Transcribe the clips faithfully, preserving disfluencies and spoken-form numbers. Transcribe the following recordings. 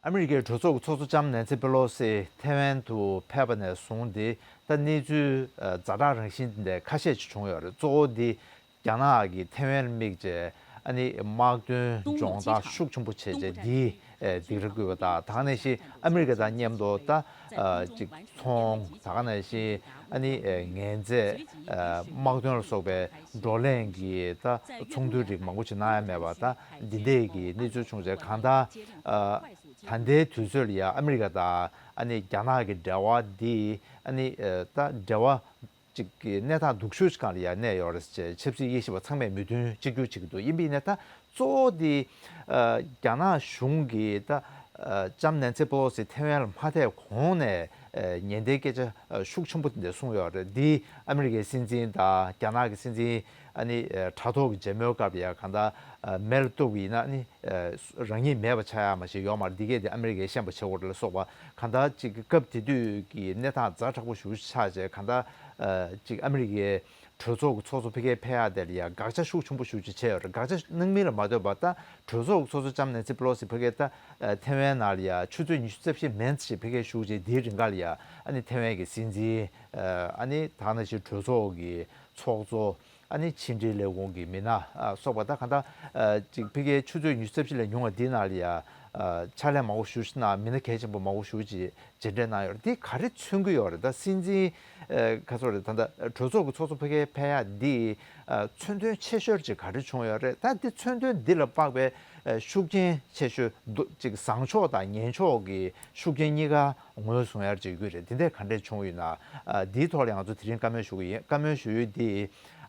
ཨ་མི་རི་ཀའི་གྲོས་ཚོགས་ཀྱི་ཚོགས་གཙོ་ལྕམ་ནན་སི་པེ་ལོ་སི་ཐེ་ཝན་དུ་ཕེབས་པ་ནས་བཟུང་སྟེ། ད་གནས་ཚུལ་ཨ་ཛ་དྲག་རང་བཞིན་འདི་ཁ་ཤས་ཅིག་བྱུང་ཡོད་རེད། གཙོ་བོ་འདི་རྒྱ་ནག་གིས་ཐེ་ཝན་དམིགས་བྱས་ཨ་ནི་དམག་དོན་སྦྱོང་བརྡར་ཤུགས་ཆེན་པོ་བྱས་བྱས་འདི་ཨེ་སྡིགས་ར་བསྐུལ་བ་དང་། ད་ག་ནང་བཞིན་ཨ་མི་རི་ཀ་དང་མཉམ་དུ་ད་ཨ་ཅིག་ཚོང་། ད་ག་ནང་བཞིན་ཨ་ནི་ཨེ་ངན་རྫས་ཨ་དམག་དོན་ལ་སོགས་པའི་བགྲོ་གླེང་གི་ད་ཚོགས་འདུ་རིགས་མང་པོ་ཅིག་གནང་ཡ་མེད་པ། ད་འདི་འདྲས་ཀྱི་གནས་ཚུལ་བྱུང་རྗེས་གང་ལྟར་ཨ་ད་ལྟའི་དུས་ཚོད་ལ་ཡ་ཨ་མི་རི་ཀ་དང་ཨ་ནི་རྒྱ་ནག་གི་འབྲེལ་བ་འདི་ཨ་ནི་ཨེ་ད་འབྲེལ་བ་ཅིག་གི་གནས་སྟངས་སྡུག་ཤོས་ཤིག་སྒང་ལ་ཡ་གནས་ཡོད་རེད་ཅེས་ཆབ་སྲིད་དབྱེ་ཞིབ་པ་ཚང་མས་མོས་མཐུན་གཅིག་གྱུར་བྱེད་ཀྱི་འདུག་ཡིན་པ་ཡིན་ན་ད་གཙོ་བོ་དེ་ཨ་རྒྱ་ནག་གཞུང་གིས་ད་ཨ་ལྕམ་ནན་སི་པེ་ལོ་སི་ཐེ་ཝན་ལ་མ་ཐེ་གོང་ནས་ཨ་ཉེན་བརྡའི་སྐད་ཆ་ཨ་ཤུགས་ཆེན་པོ་དེ་འདྲ་གསུངས་ཡོད་རེད། འདི་ཨ་མི་རི་ཀའི་སྲིད་འཛིན་དང་རྒྱ་ནག་གི་སྲིད་འཛིན་ཨ་ནི་ཨ་དྲ་ཐོག་གི་མཇལ་མོལ་སྐབས་ལ་ཡ་གང་ལྟར་ཨ་མེ་ལ་གཏུགས་པ་ཡིན་ན་ཨ་ནི་ཨ་རང་ཉིད་མེད་པ་ཆགས་ཡག་མ་ཞིག་ཡོད་མ་རེད། འདི་གས་དེ་ཨ་མི་རི་ཀས་ཤེས་པ་བྱེད་དགོས་རེད་ལ་སོགས་པ། གང་ལྟར་ཅིག་སྐབས་དེ་དུས་ཀྱི་གནས་སྟངས་ཛ་དྲག་པོ་ཞེ་པོ་ཆགས་བྱས་གང་ལྟར་ཨ་ཅིག་ཨ་མི་རི་ཀའི་གྲོས་ཚོགས་ཀྱི་ཚོགས་གཙོ་ཕ་གིར་ཕེབས་ཡག་དེ་ལ་ཡ་དགག་བྱ་ཤུགས་ཆེན་པོ་ཞེ་པོ་ཅིག་བྱས་ཡོད་རེད། དགག་བྱ་གནང་མིན་ལ་མ་ལྟོས་པར་ད་གྲོས་ཚོགས་ཀྱི་ཚོགས་གཙོ་ལྕམ་ནན་སི་པེ་ལོ་སི་ཕ་གིར་ད་ཨ་ཐེ་ཝན་ནང་ལ་ཡ་ཆུ་ཚོད་ཉི་ཤུ་རྩ་བཞི་མན་ཙམ་ཞིག་ཕ་གིར་བཞུགས་བྱས་དེའི་རིང་ག་ལ་ཡ་ཨ་ནི་ཐེ་ཝན་གྱི་སྲིད་འཛིན་ཨ་ཨ་ནི་ད་ག་ནང་བཞིན་གྲོས་ཚོགས་ཀྱི་ཚོགས་གཙོ། ཨ་ནི་ཕྱི་འབྲེལ་ལས་ཁུངས་ཀྱི་མི་སྣ་ཨ་སོགས་པ་ད་གང་ལྟར་ཨ་ཅིག་ཕ་གིའི་ཆུ་ཚོད་ཉི་ཤུ་རྩ་བཞི་ལས་ཉུང་བ་འདི་ནང་ལ་ཡ་ཨ་ཕྱག་ལས་མང་པོ་ཞེ་པོ་ཅིག་གནང་། མི་སྣ་གལ་ཆེན་པོ་མང་པོ་ཞེ་པོ་ཅིག་མཇལ་འཕྲད་གནང་ཡོད་རེད། འདི་ག་རེ་མཚོན་གྱི་ཡོད་རེད། ད་སྲིད་འཛིན་ཨ་ག་ཚོད་རེད། ད་ལྟ་གྲོས་ཚོགས་ཀྱི་ཚོགས་གཙོ་ཕ་གིར་ཕེབས་ཡག་འདི་ཨ་མཚོན་དོན་ཆེ་ཤོས་ཅིག་ག་རེ་བྱུང་ཡོད་རེད། ད་འདི་མཚོན་དོན་འདི་ལ་དཔག་པའི་ཨ་ཤུགས་རྐྱེན་ཆེ་ཤོས་འདུག་ཅིག་བཟང་ཕྱོགས་དང་ངན་ཕྱོགས་ཀྱི་ཤུགས་རྐྱེན་གཉིས་ཀ་ངོས་བཟུང་ཡག་ཅིག་ཡོད་རེད། དེ་འདྲ་ག་འདྲ་བྱུང་ཡོད་ན་ཨ་འདིའི་ཐོག་ལ་ང་ཚོ་དེ་རིང་བཀའ་མོལ་ཞུ་གི་ཡིན། བཀའ་མོལ་ཞུ་ཡུལ་འདི་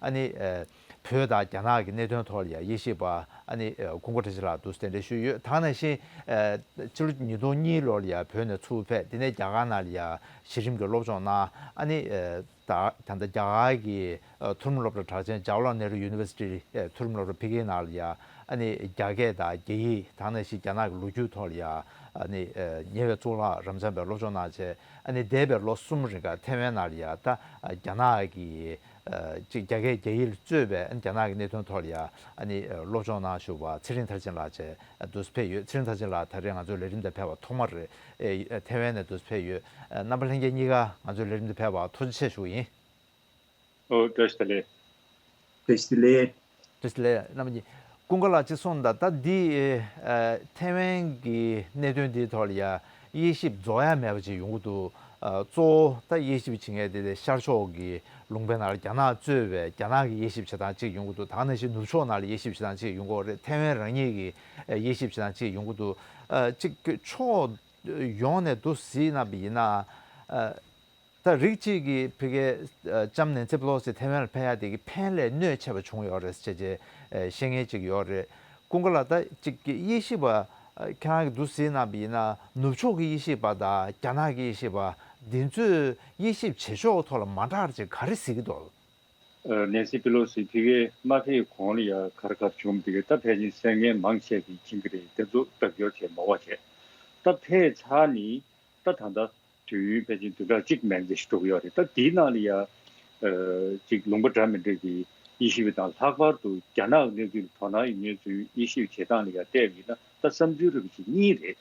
ཨ་ནི་ཨ་བོད་དང་རྒྱ་ནག་གི་གནད་དོན་ཐོག་ལ་ཡ་དབྱེ་ཞིབ་པ་ཨ་ནི་ཨ་ཀུན་དགའ་བཀྲ་ཤིས་ལགས་འདུག་སེ་གདན་འདྲེན་ཞུས་ཡོད། ད་ག་ནང་བཞིན་ཨ་ཕྱི་ལོ་ཉིས་སྟོང་གཉིས་ལོ་ལ་ཡ་བོད་ནས་ཚུར་ཕེབས། དེ་ནས་རྒྱ་གར་ནང་ལ་ཡ་གཞི་རིམ་གྱི་སློབ་སྦྱོང་གནང་། ཨ་ནི་ཨ་ད་ད་ལྟ་རྒྱ་གར་གྱི་ཨ་མཐོ་རིམ་སློབ་གྲྭ་གྲགས་ཅན་ཇ་ཝ་ལ་ནེ་རུ་ཡུ་ནི་ཝར་སི་ཊི་ཨ་མཐོ་རིམ་སློབ་གྲྭ་ཕ་གིའི་ནང་ལ་ཡ་ཨ་ནི་རྒྱ་སྐད་དང་རྒྱ་ཡིག་ད་ག་ནང་བཞིན་རྒྱ་ནག་གི་ལོ་རྒྱུས་ཐོག་ལ་ཡ་ཨ་ནི་ཨ་ཉེ་བའི་གཙུག་ལག་རབ་འབྱམས་པའི་སློབ་སྦྱོང་གནང་བྱས། ཨ་ནི་འདས་པའི་ལོ་གསུམ་རིང་ག་ཐེ་ཝན་ནང་ལ་ཡ་ད་ཨ་རྒྱ་ནག་གི་ཨ་ཅིག་རྒྱ་སྐད་རྒྱ་ཡིག་ལ་གཙོས་པའི་ཨ་ནི་རྒྱ་ནག་གི་གནད་དོན་ཐོག་ལ་ཡ་ཨ་ནི་ཨ་སློབ་སྦྱོང་གནང་བཞུགས་པ་ཚེ་རིང་མཐར་ཕྱིན་ལགས་བཅས་ཨ་འདུག་སེ་ཕེབས་ཡོད། ཚེ་རིང་མཐར་ཕྱིན་ལགས་ད་རེས་ང་ཚོའི་ལས་རིམ་དུ་ཕེབས་པ་ཐོག་མ་རེད། ཨེ་ཨ་ཐེ་ཝན་ནས་འདུག་སེ་ཕེབས་ཡོད། ཨ་རྣམ་པ་ལྷན་རྒྱས་གཉིས་ཀ་ང་ཚོའི་ལས་རིམ་དུ་ཕེབས་པར་ཐུགས་རྗེ་ཆེ་ཞུ་གི་ཡིན། ཨོ་བཀྲ་ཤིས་བདེ་ལེགས། བཀྲ་ཤིས་བདེ་ལེགས། བཀྲ་ཤིས་བདེ་ལེགས་རྣམ་པ་གཉིས། ཀུན་དགའ་ལགས་ཅིག་གསུངས་དང་། ད་འདི་ཨ་ཐེ་ཝན་གྱི་གནད་དོན་འདིའི་ཐོག་ལ་ཡ་དབྱེ་ཞིབ་རྫོགས་ཡ་མེད་པ་ཅིག་ཡོང་གི་འདུག་ཨ་གཙོ་བོ་ད་དབྱེ་ཞིབ་བྱེད་མཁན་དེ་དེ་ཤར་ཕྱོགས་ཀྱི་ལུང་པའི་ནང་ལ་རྒྱ་ནག་གཙོས་པའི་རྒྱ་ནག་གི་དབྱེ་ཞིབ་བྱེད་སྟངས་ཅིག་ཡོང་གི་འདུག་ད་ག་ནང་བཞིན་ནུབ་ཕྱོགས་ནང་ལ་དབྱེ་ཞིབ་བྱེད་སྟངས་ཅིག་ཡོང་གི་ཡོད་རེད། ཐེ་ཝན་རང་ཉིད་ཀྱི་ཨ་དབྱེ་ཞིབ་བྱེད་སྟངས་ཅིག་ཡོང་གི་འདུག་ཨ་ཅིག་ཕྱོགས་ཡོངས་ནས་འདུག་སེ་གཟིགས་གནང་བ་ཡིན་ན་ཨ། ད་རིགས་གཅིག་གིས་ཕ་གིའི་ཨ་ལྕམ་ནན་སི་པེ་ལོ་སི་ཐེ་ཝན་ལ་ཕེབས་ཡག་དེ་གིས་ཕན་ལས་གནོད་ཆེ་བ་བྱུང་ཡོད་རེད་ཅེས་ཅེས་ཨ་བཤད་མཁན་ཅིག་ཡོད་རེད། ཀུན་དགའ་ལགས་ད་ཅིག་གི་དབྱེ་ཞིབ་པ་ཨ་ཁྱེད་རང་གིས་འདུག་སེ་གཟིགས་གནང་བ་ཡིན་ན་ནུབ་ཕྱོགས་ཀྱི་དབྱེ་ཞིབ་པ་དང་རྒྱ་ནག་གི་དབྱེ་ཞིབ་པ་འདི་ཚོས་དབྱེ་ཞིབ་བྱེད་ཕྱོགས་ཐོག་ལ་མ་འདྲ་བ་ཅིག་ག་རེ་གཟིགས་ཀྱི་འདུག་ཨ་ནན་སི་པེ་ལོ་སི་ཕ་གིར་མ་ཕེབས་གོང་ལ་ཡ་ག་རེ་ག་རེ་བྱུང་འདུག་གས། ད་ཕལ་ཆེར་གསན་མཁན་མང་ཆེ་གིས་མཁྱེན་གྱི་རེད། དེ་ཚོ་རྒྱབ་སྐྱོར་བྱས་མ་བ་བྱས། ད་ཕེབས་ཚར་ནས་ད་ད་ལྟ་དུས་ཡུན་ཕལ་ཆེར་བདུན་ཕྲག་གཅིག་མན་ཙམ་ཞིག་འགྲོ་གི་ཡོད་རེད། ད་དེའི་ནང་ལ་ཡ་ཨ་ཅིག་ལུང་པ་འདྲ་མི་འདྲ་གི་དབྱེ་ཞིབ་དང་། ལྷག་པར་དུ་རྒྱ་ནག་གི་གནས་ཚུལ་ལ་དོ་སྣང་ཡོད་མཁན་ཚོའི་དབྱེ་ཞིབ་བྱེད་སྟངས་ལ་ཡ་བལྟས་པ་ཡིན་ན་ད་བསམ་ཚུལ་རིགས་ཅིག་གཉིས་རེད།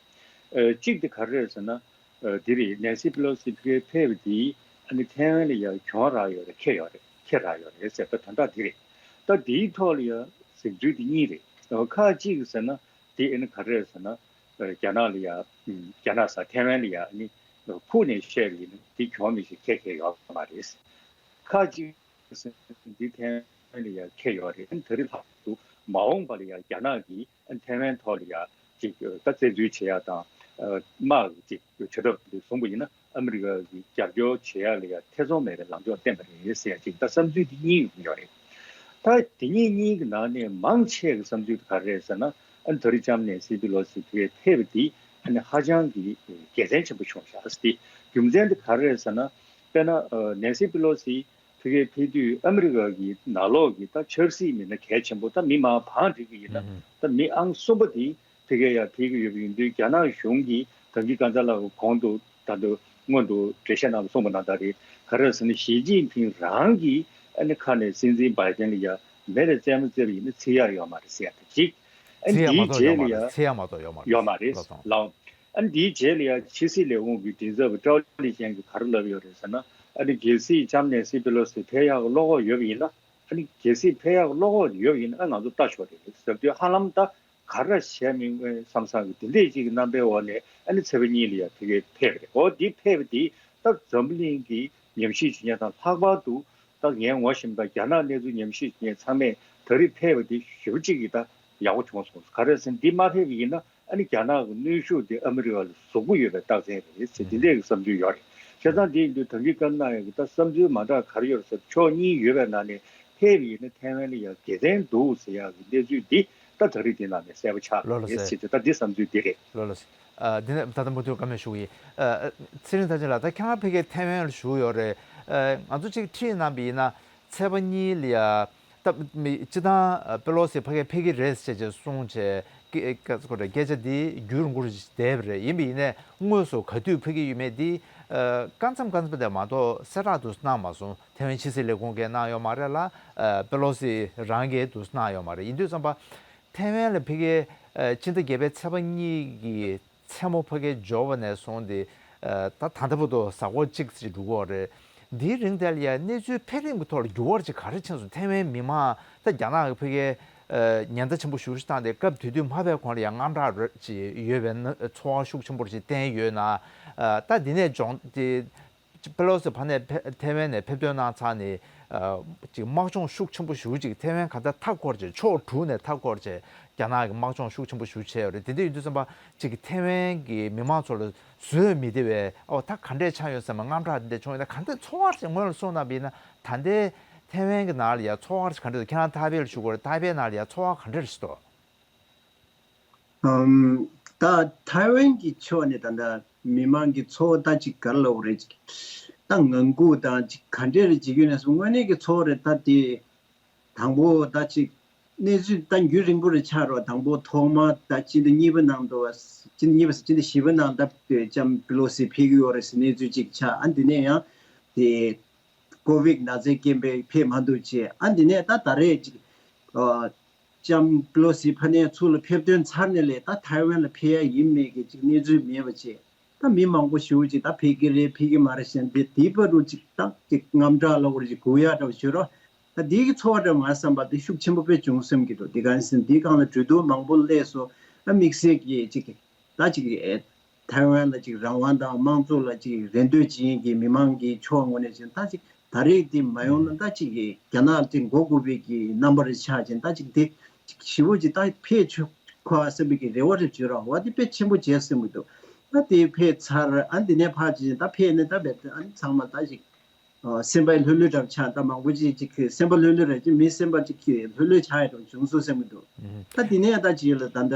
ཨ་གཅིག་དེ་ག་རེ་རེད་ཟེར་ན། ཨ་འདི་རེད། ནན་སི་པེ་ལོ་སི་ཕ་གིར་ཕེབས་པ་དེས་ཨ་ནི་ཐེ་ཝན་ལ་ཡ་གྱོང་རག་ཡོད་རེད། ཁེ་ཡོད་རེད། ཁེ་རག་ཡོད་རེད་ཟེར་ད་དོན་དག་འདི་རེད། ད་འདིའི་ཐོག་ལ་ཡ་གཟིགས་ཚུལ་འདི་གཉིས་རེད། ཨ་ཁག་གཅིག་ཟེར་ན་དེ་ཨ་ནི་ག་རེ་རེད་ཟེར་ན། ཨ་རྒྱ་ནག་ལ་ཡ་ཨ་རྒྱ་ནག་ཟེར་ཐེ་ཝན་ལ་ཡ་ཨ་ནི་ཁུག་ནས་བཤད་པ་ཡིན་ན་འདི་གྱོང་མི་ཤེས། ཁེ་ཁེ་ཡོད་མ་རེད། ཁག་གཅིག་འདི་ཐེ་ཝན་ལ་ཡ་ཁེ་ཡོད་རེད། ད་རེས་ལྷག་ཏུ་མ་འོངས་པ་ལ་ཡ་རྒྱ་ནག་གིས་ཐེ་ཝན་ཐོག་ལ་ཡ་ཅིག་ད་རྩ་འཛུགས་བྱེད་ཡ་དང་། དམག་གི་ཅིག་བྱེད་ཐབས་འདི་བཟུང་བ་ཡིན་ན་ཨ་མི་རི་ཀ་གིས་རྒྱབ་སྐྱོར་བྱེད་ཡ་ལ་ཡ་ཐེ་ཚོམ་མེད་པའི་ལངས་ཕྱོགས་བསྟན་པ་རེད་ཟེར་ཡ་ཅིག་ད་བསམ་ཚུལ་འདི་གཉིས་ཡོང་གི་ཡོད་རེད། ད་དེ་གཉིས་གཉིས་ཀྱི་ནང་ནས་མང་ཆེ་གི་བསམ་ཚུལ་དེ་ག་རེ་རེད་ཟེར་ན། ཨ་ནི་ད་རེས་ལྕམ་ནན་སི་པེ་ལོ་སི་ཕེབས་པ་དེ་ཨ་ནི་ཧ་ཅང་གི་དགེ་མཚན་ཆེན་པོ་བྱུང་ཤག་ཟེར་ཏེ། རྒྱུ་མཚན་དེ་ག་རེ་རེད་ཟེར་ན། དཔེར་ན་ཨ་ནན་སི་པེ་ལོ་སི་ཕ་གིར་ཕེབས་དུས་ཨ་མི་རི་ཀ་གི་ནང་ལོགས་ཀྱི་ད་ཆབ་སྲིད་མི་སྣ་གལ་ཆེན་པོ་ད་མི་མང་བང་སྒྲིག་གི་ཡིན་ན། ད་མི་ཨང་གསུམ་པ་དེ་ཕ་གིར་ཡར་ཕེབས་ཀྱི་ཡོད་པ་ཡིན་དུས། རྒྱ་ནག་གཞུང་གིས་ད་གིན་སྐལ་བཟང་ལགས་ཀྱིས་གོང་དུ་ད་དུང་སྔོན་དུ་འགྲེལ་བཤད་གནང་བ་གསུངས་པ་ནང་ལྟར་རེད། ག་རེ་ཟེར་ན་ཞི་ཅིན་ཕིང་རང་གི་ཨ་ནི་ཁ་ནས་སྲིད་འཛིན་བྷའི་ཌེན་ལ་ཡ་མེ་ལ་རྩེད་མོ་རྩེ་བ་ཡིན་ན་འཚེར་ཡག་ཡོད་མ་རེད་ཟེར་ཡ་དེ་གཅིག་ཨ་ནི་འཚེར་ཡག་མ་གཏོགས་ཡོད་མ་རེད། འཚེར་ཡག་མ་གཏོགས་ཡོད་མ་རེད། ཡོད་མ་རེད་ལགས་སོ། ལགས། ཨ་ནི་དེའི་རྗེས་ལ་ཡང་ཕྱི་སྲིད་ལས་ཁུངས་ཀྱི་མགྲིན་ཚབ་ཀྲའོ་ལི་ཅན་གྱིས་ག་རེ་ལབ་ཡོད་རེད་ཟེར་ན། ཨ་ནི་གལ་སྲིད་ལྕམ་ནན་སི་པེ་ལོ་སི་ཕེབས་ཡག་གི་བློ་ཁོག་ཡོད་པ་ཡིན་ན། ཨ་ནི་གལ་སྲིད་ཕེབས་ཡག་གི་བློ་ཁོག་ཡོད་པ་ཡིན་ན། ཨ་ང་ཚོ་ལྟ་ཆོག་རེད་ཟེར་དུས། ཧ་ལམ་ད་ག་རེ་བྱས་མིན་བསམ་བསམ་གྱི་དེ་འདྲས་ཅིག་གི་རྣམ་པའི་འོག་ནས། ཨ་ནི་ཚེས་པ་གཉིས་ལ་ཡང་ཕ་གིར་ཕེབས་པ་རེད། འོ་འདི་ཕེབས་པ་འདི་ད་འཛམ་བུ་གླིང་གི་ཉམས་ཞིབ་བྱེད་མཁན་དང་། ལྷག་པར་དུ་ད་ངས་ངོ་ཤེས་པ་རྒྱ་ནག་གནས་ཚུལ་ཉམས་ཞིབ་བྱེད་མཁན་ཚང་མས་ད་རེས་ཕེབས་པ་འདི་ཞེ་པོ་ཅིག་གི་ད་ཡག་པོ་བྱུང་སོང་། ག་རེ་ཟེར་ན། འདི་མ་ཕེབས་པ་ཡིན་ན། ཨ་ནི་རྒྱ་ནག་གི་གནོན་ཤུགས་དེ་ཨ་མི་རི་ཀ་ལ་ཟུག་པོ་ཡོད་པའི་རྟགས་མཚན་རེད་ཟེར། དེ་འདྲས་ཀྱི་བསམ་ཚུལ་ཡོད་རེད། བྱས་ཙང་དེ་ཡིན་དུས་ད་གིན་བཀའ་གནང་ཡག་གི་ད་བསམ་ཚུལ་མ་འདྲ་ག་རེ་ཡོད་རེད་ཟེར། ཕྱོགས་གཉིས་ཡོད་པའི་ནང་ནས་ཕེབས་པ་ཡིན་ན་ཐའེ་ཝན་ལ་ཡང་དགེ་མཚན་འདུག་ཟེར་ཡག་གི་གནས་ཚུལ་འདི་ད་ད་རེས་འདི་ནང་ནས་གསལ་པོ་ཆགས་ལོ་ལོ་རེད་ཟེར། ཟེར་དུས་ད་འདི་བསམ་ཚུལ་འདི་རེད། ལོ་ལོ་ཟེར། ཨ། འདི་ནས་ད་ལྟ་མུ་མཐུད་བཀའ་མོལ་ཞུ་གི་ཡིན། ཨ། ཚེ་རིང་ཐར་ཅན་ལགས། ད་ཁྱེད་རང་ཕ་གིར་ཐའེ་ཝན་ལ་བཞུགས་ཡོད་རེད། ཨ། ང་ཚོ་ཅིག་ཁྲིད་གནང་བ་ཡིན་ན། ཚེས་པ་གཉིས་ལ་ཡ། ད་མི་སྤྱི་བཏང་། ཨ། པེ་ལོ་སི་ཕ་གིར་ཕེབས་ཀྱི་རེད་ཟེར་བྱས་གསུངས་བྱས། སྐད་ཆ་དེ་རྒྱུན་རིང་པོ་ཞིག་བསྡད་པ་རེད། ཡིན་པ་ཡིན་ནའི་དངོས་སུ་ག་དུས་ཕེབས་ཀྱི་ཡོད་མེད་འདི། ཨ། སྐབས་མཚམས་སྐབས་མཚམས་དེ་མ་གཏོགས་གསལ་བསྒྲགས་དུ་གནང་མ་སོང་། ཐའེ་ཝན་ཕྱི་སྲིད་ལས་ཁུངས་ཀྱིས་གནང་ཡོད་མ་རེད་ལ། ཨ། པེ་ལོ་སི་རང་གིས་དུ་གནང་ཡོད་མ་རེད། ཡིན་དུས་ཙམ་པ། ཐའེ་ཝན་ལ་ཕ་གིར། ཨ། སྤྱི་ཟླ་བརྒྱད་པའི་ཚེས་པ་གཉིས་ཀྱི་མཚན་མོ་ཕ་གིར་འབྱོར་བ་ནས་བཟུང་སྟེ། ཨ། ད་ད་ལྟ་བར་དུ་གཟའ་འཁོར་གཅིག་ཙམ་འགྲོ་གི་ཡོད་རེད། འདིའི་རིང་དེ་ལ་ཡང་གནས་ཚུལ་འཕེལ་རིམ་གྱི་ཐོག་ལ་འགྱུར་བ་ཅིག་ག་རེ་ཕྱིན་སོང་། ཐའེ་ཝན་མི་མང་ད་རྒྱ་ནག་གིས་ཕ་གིར། ཨ། ཉེན་བརྡ་ཆེན་པོ་ཞེ་པོ་ཞིག་བཏང་སྟེ། སྐབས་དེ་དུས་མ་ཕེབས་གོང་ལ་ཡང་དངངས་སྐྲག་རེ་ཅིག་ཡོད་པའི་ན། ཚོར་བ་ཤུགས་ཆེན་པོ་ཞིག་བསྟན་ཡོད་ན། ཨ། ད་འདི་ནས་སྦྱོང་དེ། པེ་ལོ་སི་ཕ་ནས་ཕེ། ཐའེ་ཝན་ནས་ཕེབས་ཐོན་གནང་ཚར་ནས། ཨ། ཅིག་དམག་སྦྱོང་ཤུགས་ཆེན་པོ་ཞེ་པོ་ཅིག་ཐའེ་ཝན་ག་འདྲ་མཐའ་བསྐོར་བྱས། ཕྱོགས་དྲུག་ནས་མཐའ་བསྐོར་བྱས་རྒྱ་ནག་གིས་དམག་སྦྱོང་ཤུགས་ཆེན་པོ་ཞེ་པོ་བྱས་ཡོད་རེད། དེ་འདྲ་ཡིན་དུས་ཙམ་པ། ཅིག་ཐའེ་ཝན་གྱི་མི་མང་ཚོ་ལ་བཟོད་མི་བདེ་བའི། ཨོ། ད་ག་འདྲས་ཆགས་ཡོད་ཟེར་བའི་དངངས་སྐྲག་འདི་འདྲ་བྱུང་ཡོད་ན། ག་འདྲས་ཚོར་བ་ཞིག་སྔོན་ལ་གསུངས་གནང་བ་ཡིན་ན། ད་ལྟའི་ཐའེ་ཝན་གྱི་ནང་ལ་ཡ་ཚོར་བ་ཞིག་ག་འདྲས་འདུག། ཁྱེད་རང་ཐའེ་པེ་ལ་བཞུགས་ཡོད་རེད། ཐའེ་པེ་ནང་ལ་ཡ་ཚོར་བ་ག་འདྲས་ཞིག་འདུག། ཨམ། ད་ཐའེ་ཝན་གྱི་ཕྱོགས་ནས་ད་ལྟ་མི་མང་གི་ཚོར་བ་ད་ཅིག་ག་རེ་ལབ་དགོས་རེད། ཅིག་ད་ངང་སྒུག་དང་ཅིག་ག་འདྲས་རེ་བྱེད་ཀྱི་ཡོད་ན་སོང་། དངོས་གནས་ཀྱི་ཚོར་བ་རེད། ད་དེ་དང་པོ་ད་ཅིག་གནས་ཚུལ་ད་རྒྱུན་རིང་པོ་རེ་ཆགས་རོགས། དང་པོ་ཐོག་མ་ད་སྤྱི་ཟླ་གཉིས་པ་ནང་དུ་བ། སྤྱི་ཟླ་གཉིས་པ་ཟེར། སྤྱི་ཟླ་བཞི་པ་ནང་ད་ལྕམ་པེ་ལོ་སི་ཕེབས་ཀྱི་ཡོད་རེད་ཟེར་གནས་ཚུལ་ཅིག་ཆགས། ཨ། དེ་ནས་ཡང་དེ་ཀོ་ཝིཌ་ན་ཚའི་རྐྱེན་པས་ཕེབས་མ་ཐུབ་བྱས། ཨ། འདི་ནས་ད་ད་རེས་ཅིག། ཨ། ལྕམ་པེ་ལོ་སི་ཕ་ནས་ཚུར་ལ་ཕེབས་ཐོན་ཚར་ནས་ལས་ད་ཐའེ་ཝན་ལ་ཕེབས་ཡ་ཡིན་མེད་ཀྱི་ཅིག་གནས་ཚུལ་མེད་པ་བྱས། ད་མི་མང་པོ་ཞེ་པོ་ཅིག་ད་ཕེབས་ཀྱི་རེད། ཕེབས་ཀྱི་མ་རེད་ཟེར་དེ། དེའི་བར་དུ་ཅིག་ད་ཅིག་དངངས་སྐྲག་ལབ་དགོས་རེད། ཅིག་སྒུག་ཡ་འདྲ་བོ་བྱེད་རོགས། ད་དེའི་གི་ཚོར་བ་འདྲ་བོ་ང་བསམ་པ་དེ་ཤུགས་ཆེན་པོ་དཔེ་བྱུང་བསམ་གྱི་འདུག། དེ་ག་ནས་ཟེར་ན་དེའི་སྒང་ལ་གྲོས་བསྡུར་མང་པོ་སླེབས་སོང་། ཨ། དམིགས་བསལ་གྱི་ཅིག་ད་ཅིག། ཨེ། ཐའེ་ཝན་ལ་ཅིག་རང་དབང་དང་དམངས་གཙོ་ལ་ཅིག་རེ་འདོད་བྱེད་མཁན་གྱི་མི་མང་གི་ཕྱོགས་ངོས་ནས་ཅིག་ད་ཅིག་ད་རེས་དེ་མ་ཡོང་ན། ད་ཅིག་གི་རྒྱ་ནག་དེ་མགོ་སྒུར་བའི་གི་རྣམ་པ་རེ་ཆགས་ཅིང་། ད་ཅིག་དེ་ཅིག་ཞེ་པོ་ཅིག་ད་ཕེབས་ཆོག་ག་བསམ་པའི་གི་རེ་བ་རེ་བྱེད་རོགས། འོ། དེ་དཔེ་ཆེན་པོ་བྱས་བསམ་གྱི་འདུག། ད་དེ་ཕེབས་ཚར། ཨ། འདི་ནས་ཕར་ཅིག་ད་ཕེབས་ནས་ད་རྦད་དེ། ཨ། ཚང་མ་ད་ཅིག། ཨ། སེམས་པ་ལྷོད་ལྷོད་འདྲ་བོ་ཆགས། ད་མང་པོ་ཅིག་ཅིག་གི་སེམས་པ་ལྷོད་ལྷོད་རེད། ཅིག་མི་སེམས་པ་ཅིག་གི་ལྷོད་ལྷོད་ཆགས་ཡ་འདྲ་བོ་བྱུང་སོང་བསམ་གྱི་འདུག། ཨུ་ཧུ། ད་དེ་ནས་ད་ཅིག་ལ་ད་ད་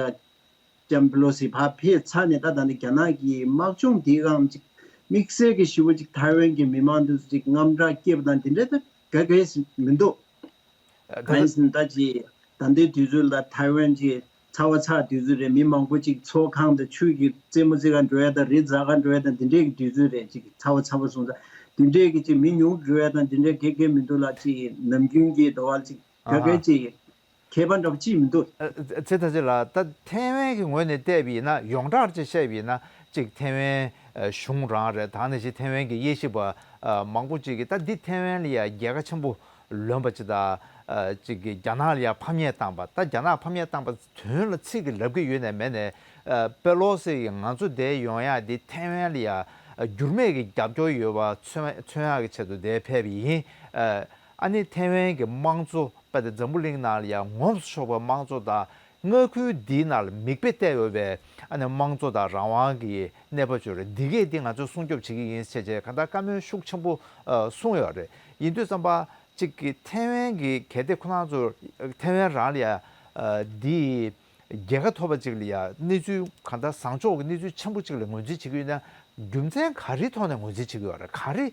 ལྕམ་པེ་ལོ་སི་ཕར་ཕེབས་ཚར་ནས་ད་ད་ནི་རྒྱ་ནག་གི་དམག་སྦྱོང་དེའི་སྒང་ཅིག་དམིགས་བསལ་གྱི་ཞེ་པོ་ཅིག་ཐའེ་ཝན་གྱི་མི་མང་དེ་ཚོ་ཅིག་དངངས་སྐྲག་སྐྱེས་པ་དང་དེ་འདྲ་ད་ག་གེ་མི་འདུག། ཨ། གང་ཡིན་ཟེར་ན་ད་ཅིག་ད་ལྟའི་དུས་ཚོད་ལ་ཐའེ་ཝན་གྱི་ཚ་བ་ཚ་དུས་ཚོད་རེད། མི་མང་པོ་ཅིག་ཚོགས་ཁང་དང་ཆུ་གི་རྩེད་མོ་རྩེ་ག་འགྲོ་ཡ་དང་། རི་འཛེག་ག་འགྲོ་ཡ་དང་། དེ་འདྲའི་གི་དུས་ཚོད་རེད། ཅིག་ཚ་བ་ཚ་བ་སོང་ཙང་དེ་འདྲའི་གི་ཅིག་མི་ཉུང་འགྲོ་ཡ་དང་དེ་འདྲའི་གེ་གེ་མི་འདུག་ལ། ཅིག་ནམ་རྒྱུན་གྱི་འདྲ་བ་ཅིག་ག་གེ་ཅིག་ཁྱད་པར་འདྲ་པོ་ཅིག་མི་འདུག། ཨ། ཚེ་ཐར་ཅན་ལགས། ད་ཐའེ་ཝན་གྱི་ངོས་ནས་བལྟས་པ་ཡིན་ན། ཡོངས་གྲགས་ཅིག་བཤད་པ་ཡིན་ན། ཅིག་ཐའེ་ཝན་གཞུང་རང་རེད། ད་ནང་བཞིན་ཐའེ་ཝན་གྱི་དབྱེ་ཞིབ་པ་མང་པོ་ཅིག་གིས་ད་འདི་ཐའེ་ཝན་ལ་ཡ་རྒྱལ་ཁ་ཆེན་པོ་ལོན་པ་ཅིག་དང་། ཨ། ཅིག་གིས་རྒྱ་ནག་ལ་ཡ་ཕམ་ཉེས་བཏང་པ། ད་རྒྱ་ནག་ཕམ་ཉེས་བཏང་པ་དོན་ལ་ཚིག་གིས་ལབ་ཀྱི་ཡོད་ནའི་མེད་ནའི། ཨ། པེ་ལོ་སི་ཡིས་ང་ཚོ་འདིར་ཡོང་ཡ་འདི་ཐའེ་ཝན་ལ་ཡ་འགྱུར་མེད་ཀྱི་རྒྱབ་སྐྱོར་ཡོད་པ་མཚོན་མཚོན་ཡག་གི་ཆེད་དུ་འདིར་ཕེབས་པ་ཡིན། ཨ། ཨ་ནི་ཐའེ་ཝན་གྱི་དམངས་གཙོ་དཔེ་དེ་འཛམ་བུ་གླིང་ནང་ལ་ཡང་ངོམ་སུ་ཆོག་པའི་དམངས་གཙོ་དང་། མངའ་ཁུལ་འདིའི་ནང་ལ་མིག་དཔེ་བལྟས་ཡོད་པའི། ཨ་ནི་དམངས་གཙོ་དང་རང་དབང་གི་གནས་བབ་ཅིག་རེད། འདི་གས་འདི་ང་ཚོས་སྲུང་སྐྱོབ་བྱེད་ཀྱི་ཡིན་ཟེར་བྱས་གང་ལྟར་བཀའ་མོལ་ཤུགས་ཆེན་པོ་ཨ་གསུངས་ཡོད་རེད། ཡིན་དུས་ཙམ་པ་ཅིག་གི་ཐའེ་ཝན་གྱི་གལ་ཏེ་ཁོ་རང་ཚོ་ཐའེ་ཝན་རང་ལ་ཡ་ཨ་འདི་རྒྱལ་ཁ་ཐོབ་པ་ཅིག་ལ་ཡ་གནས་ཚུལ་གང་ལྟར་བཟང་ཕྱོགས་ཀྱི་གནས་ཚུལ་ཆེན་པོ་ཅིག་ལ་ངོས་འཛིན་བྱེད་ཀྱི་ཡོད་ན། རྒྱུ་མཚན་ག་རེའི་ཐོག་ནས་ངོས་འཛིན་བྱེད་ཀྱི་ཡོད་རེད། ག་རེ།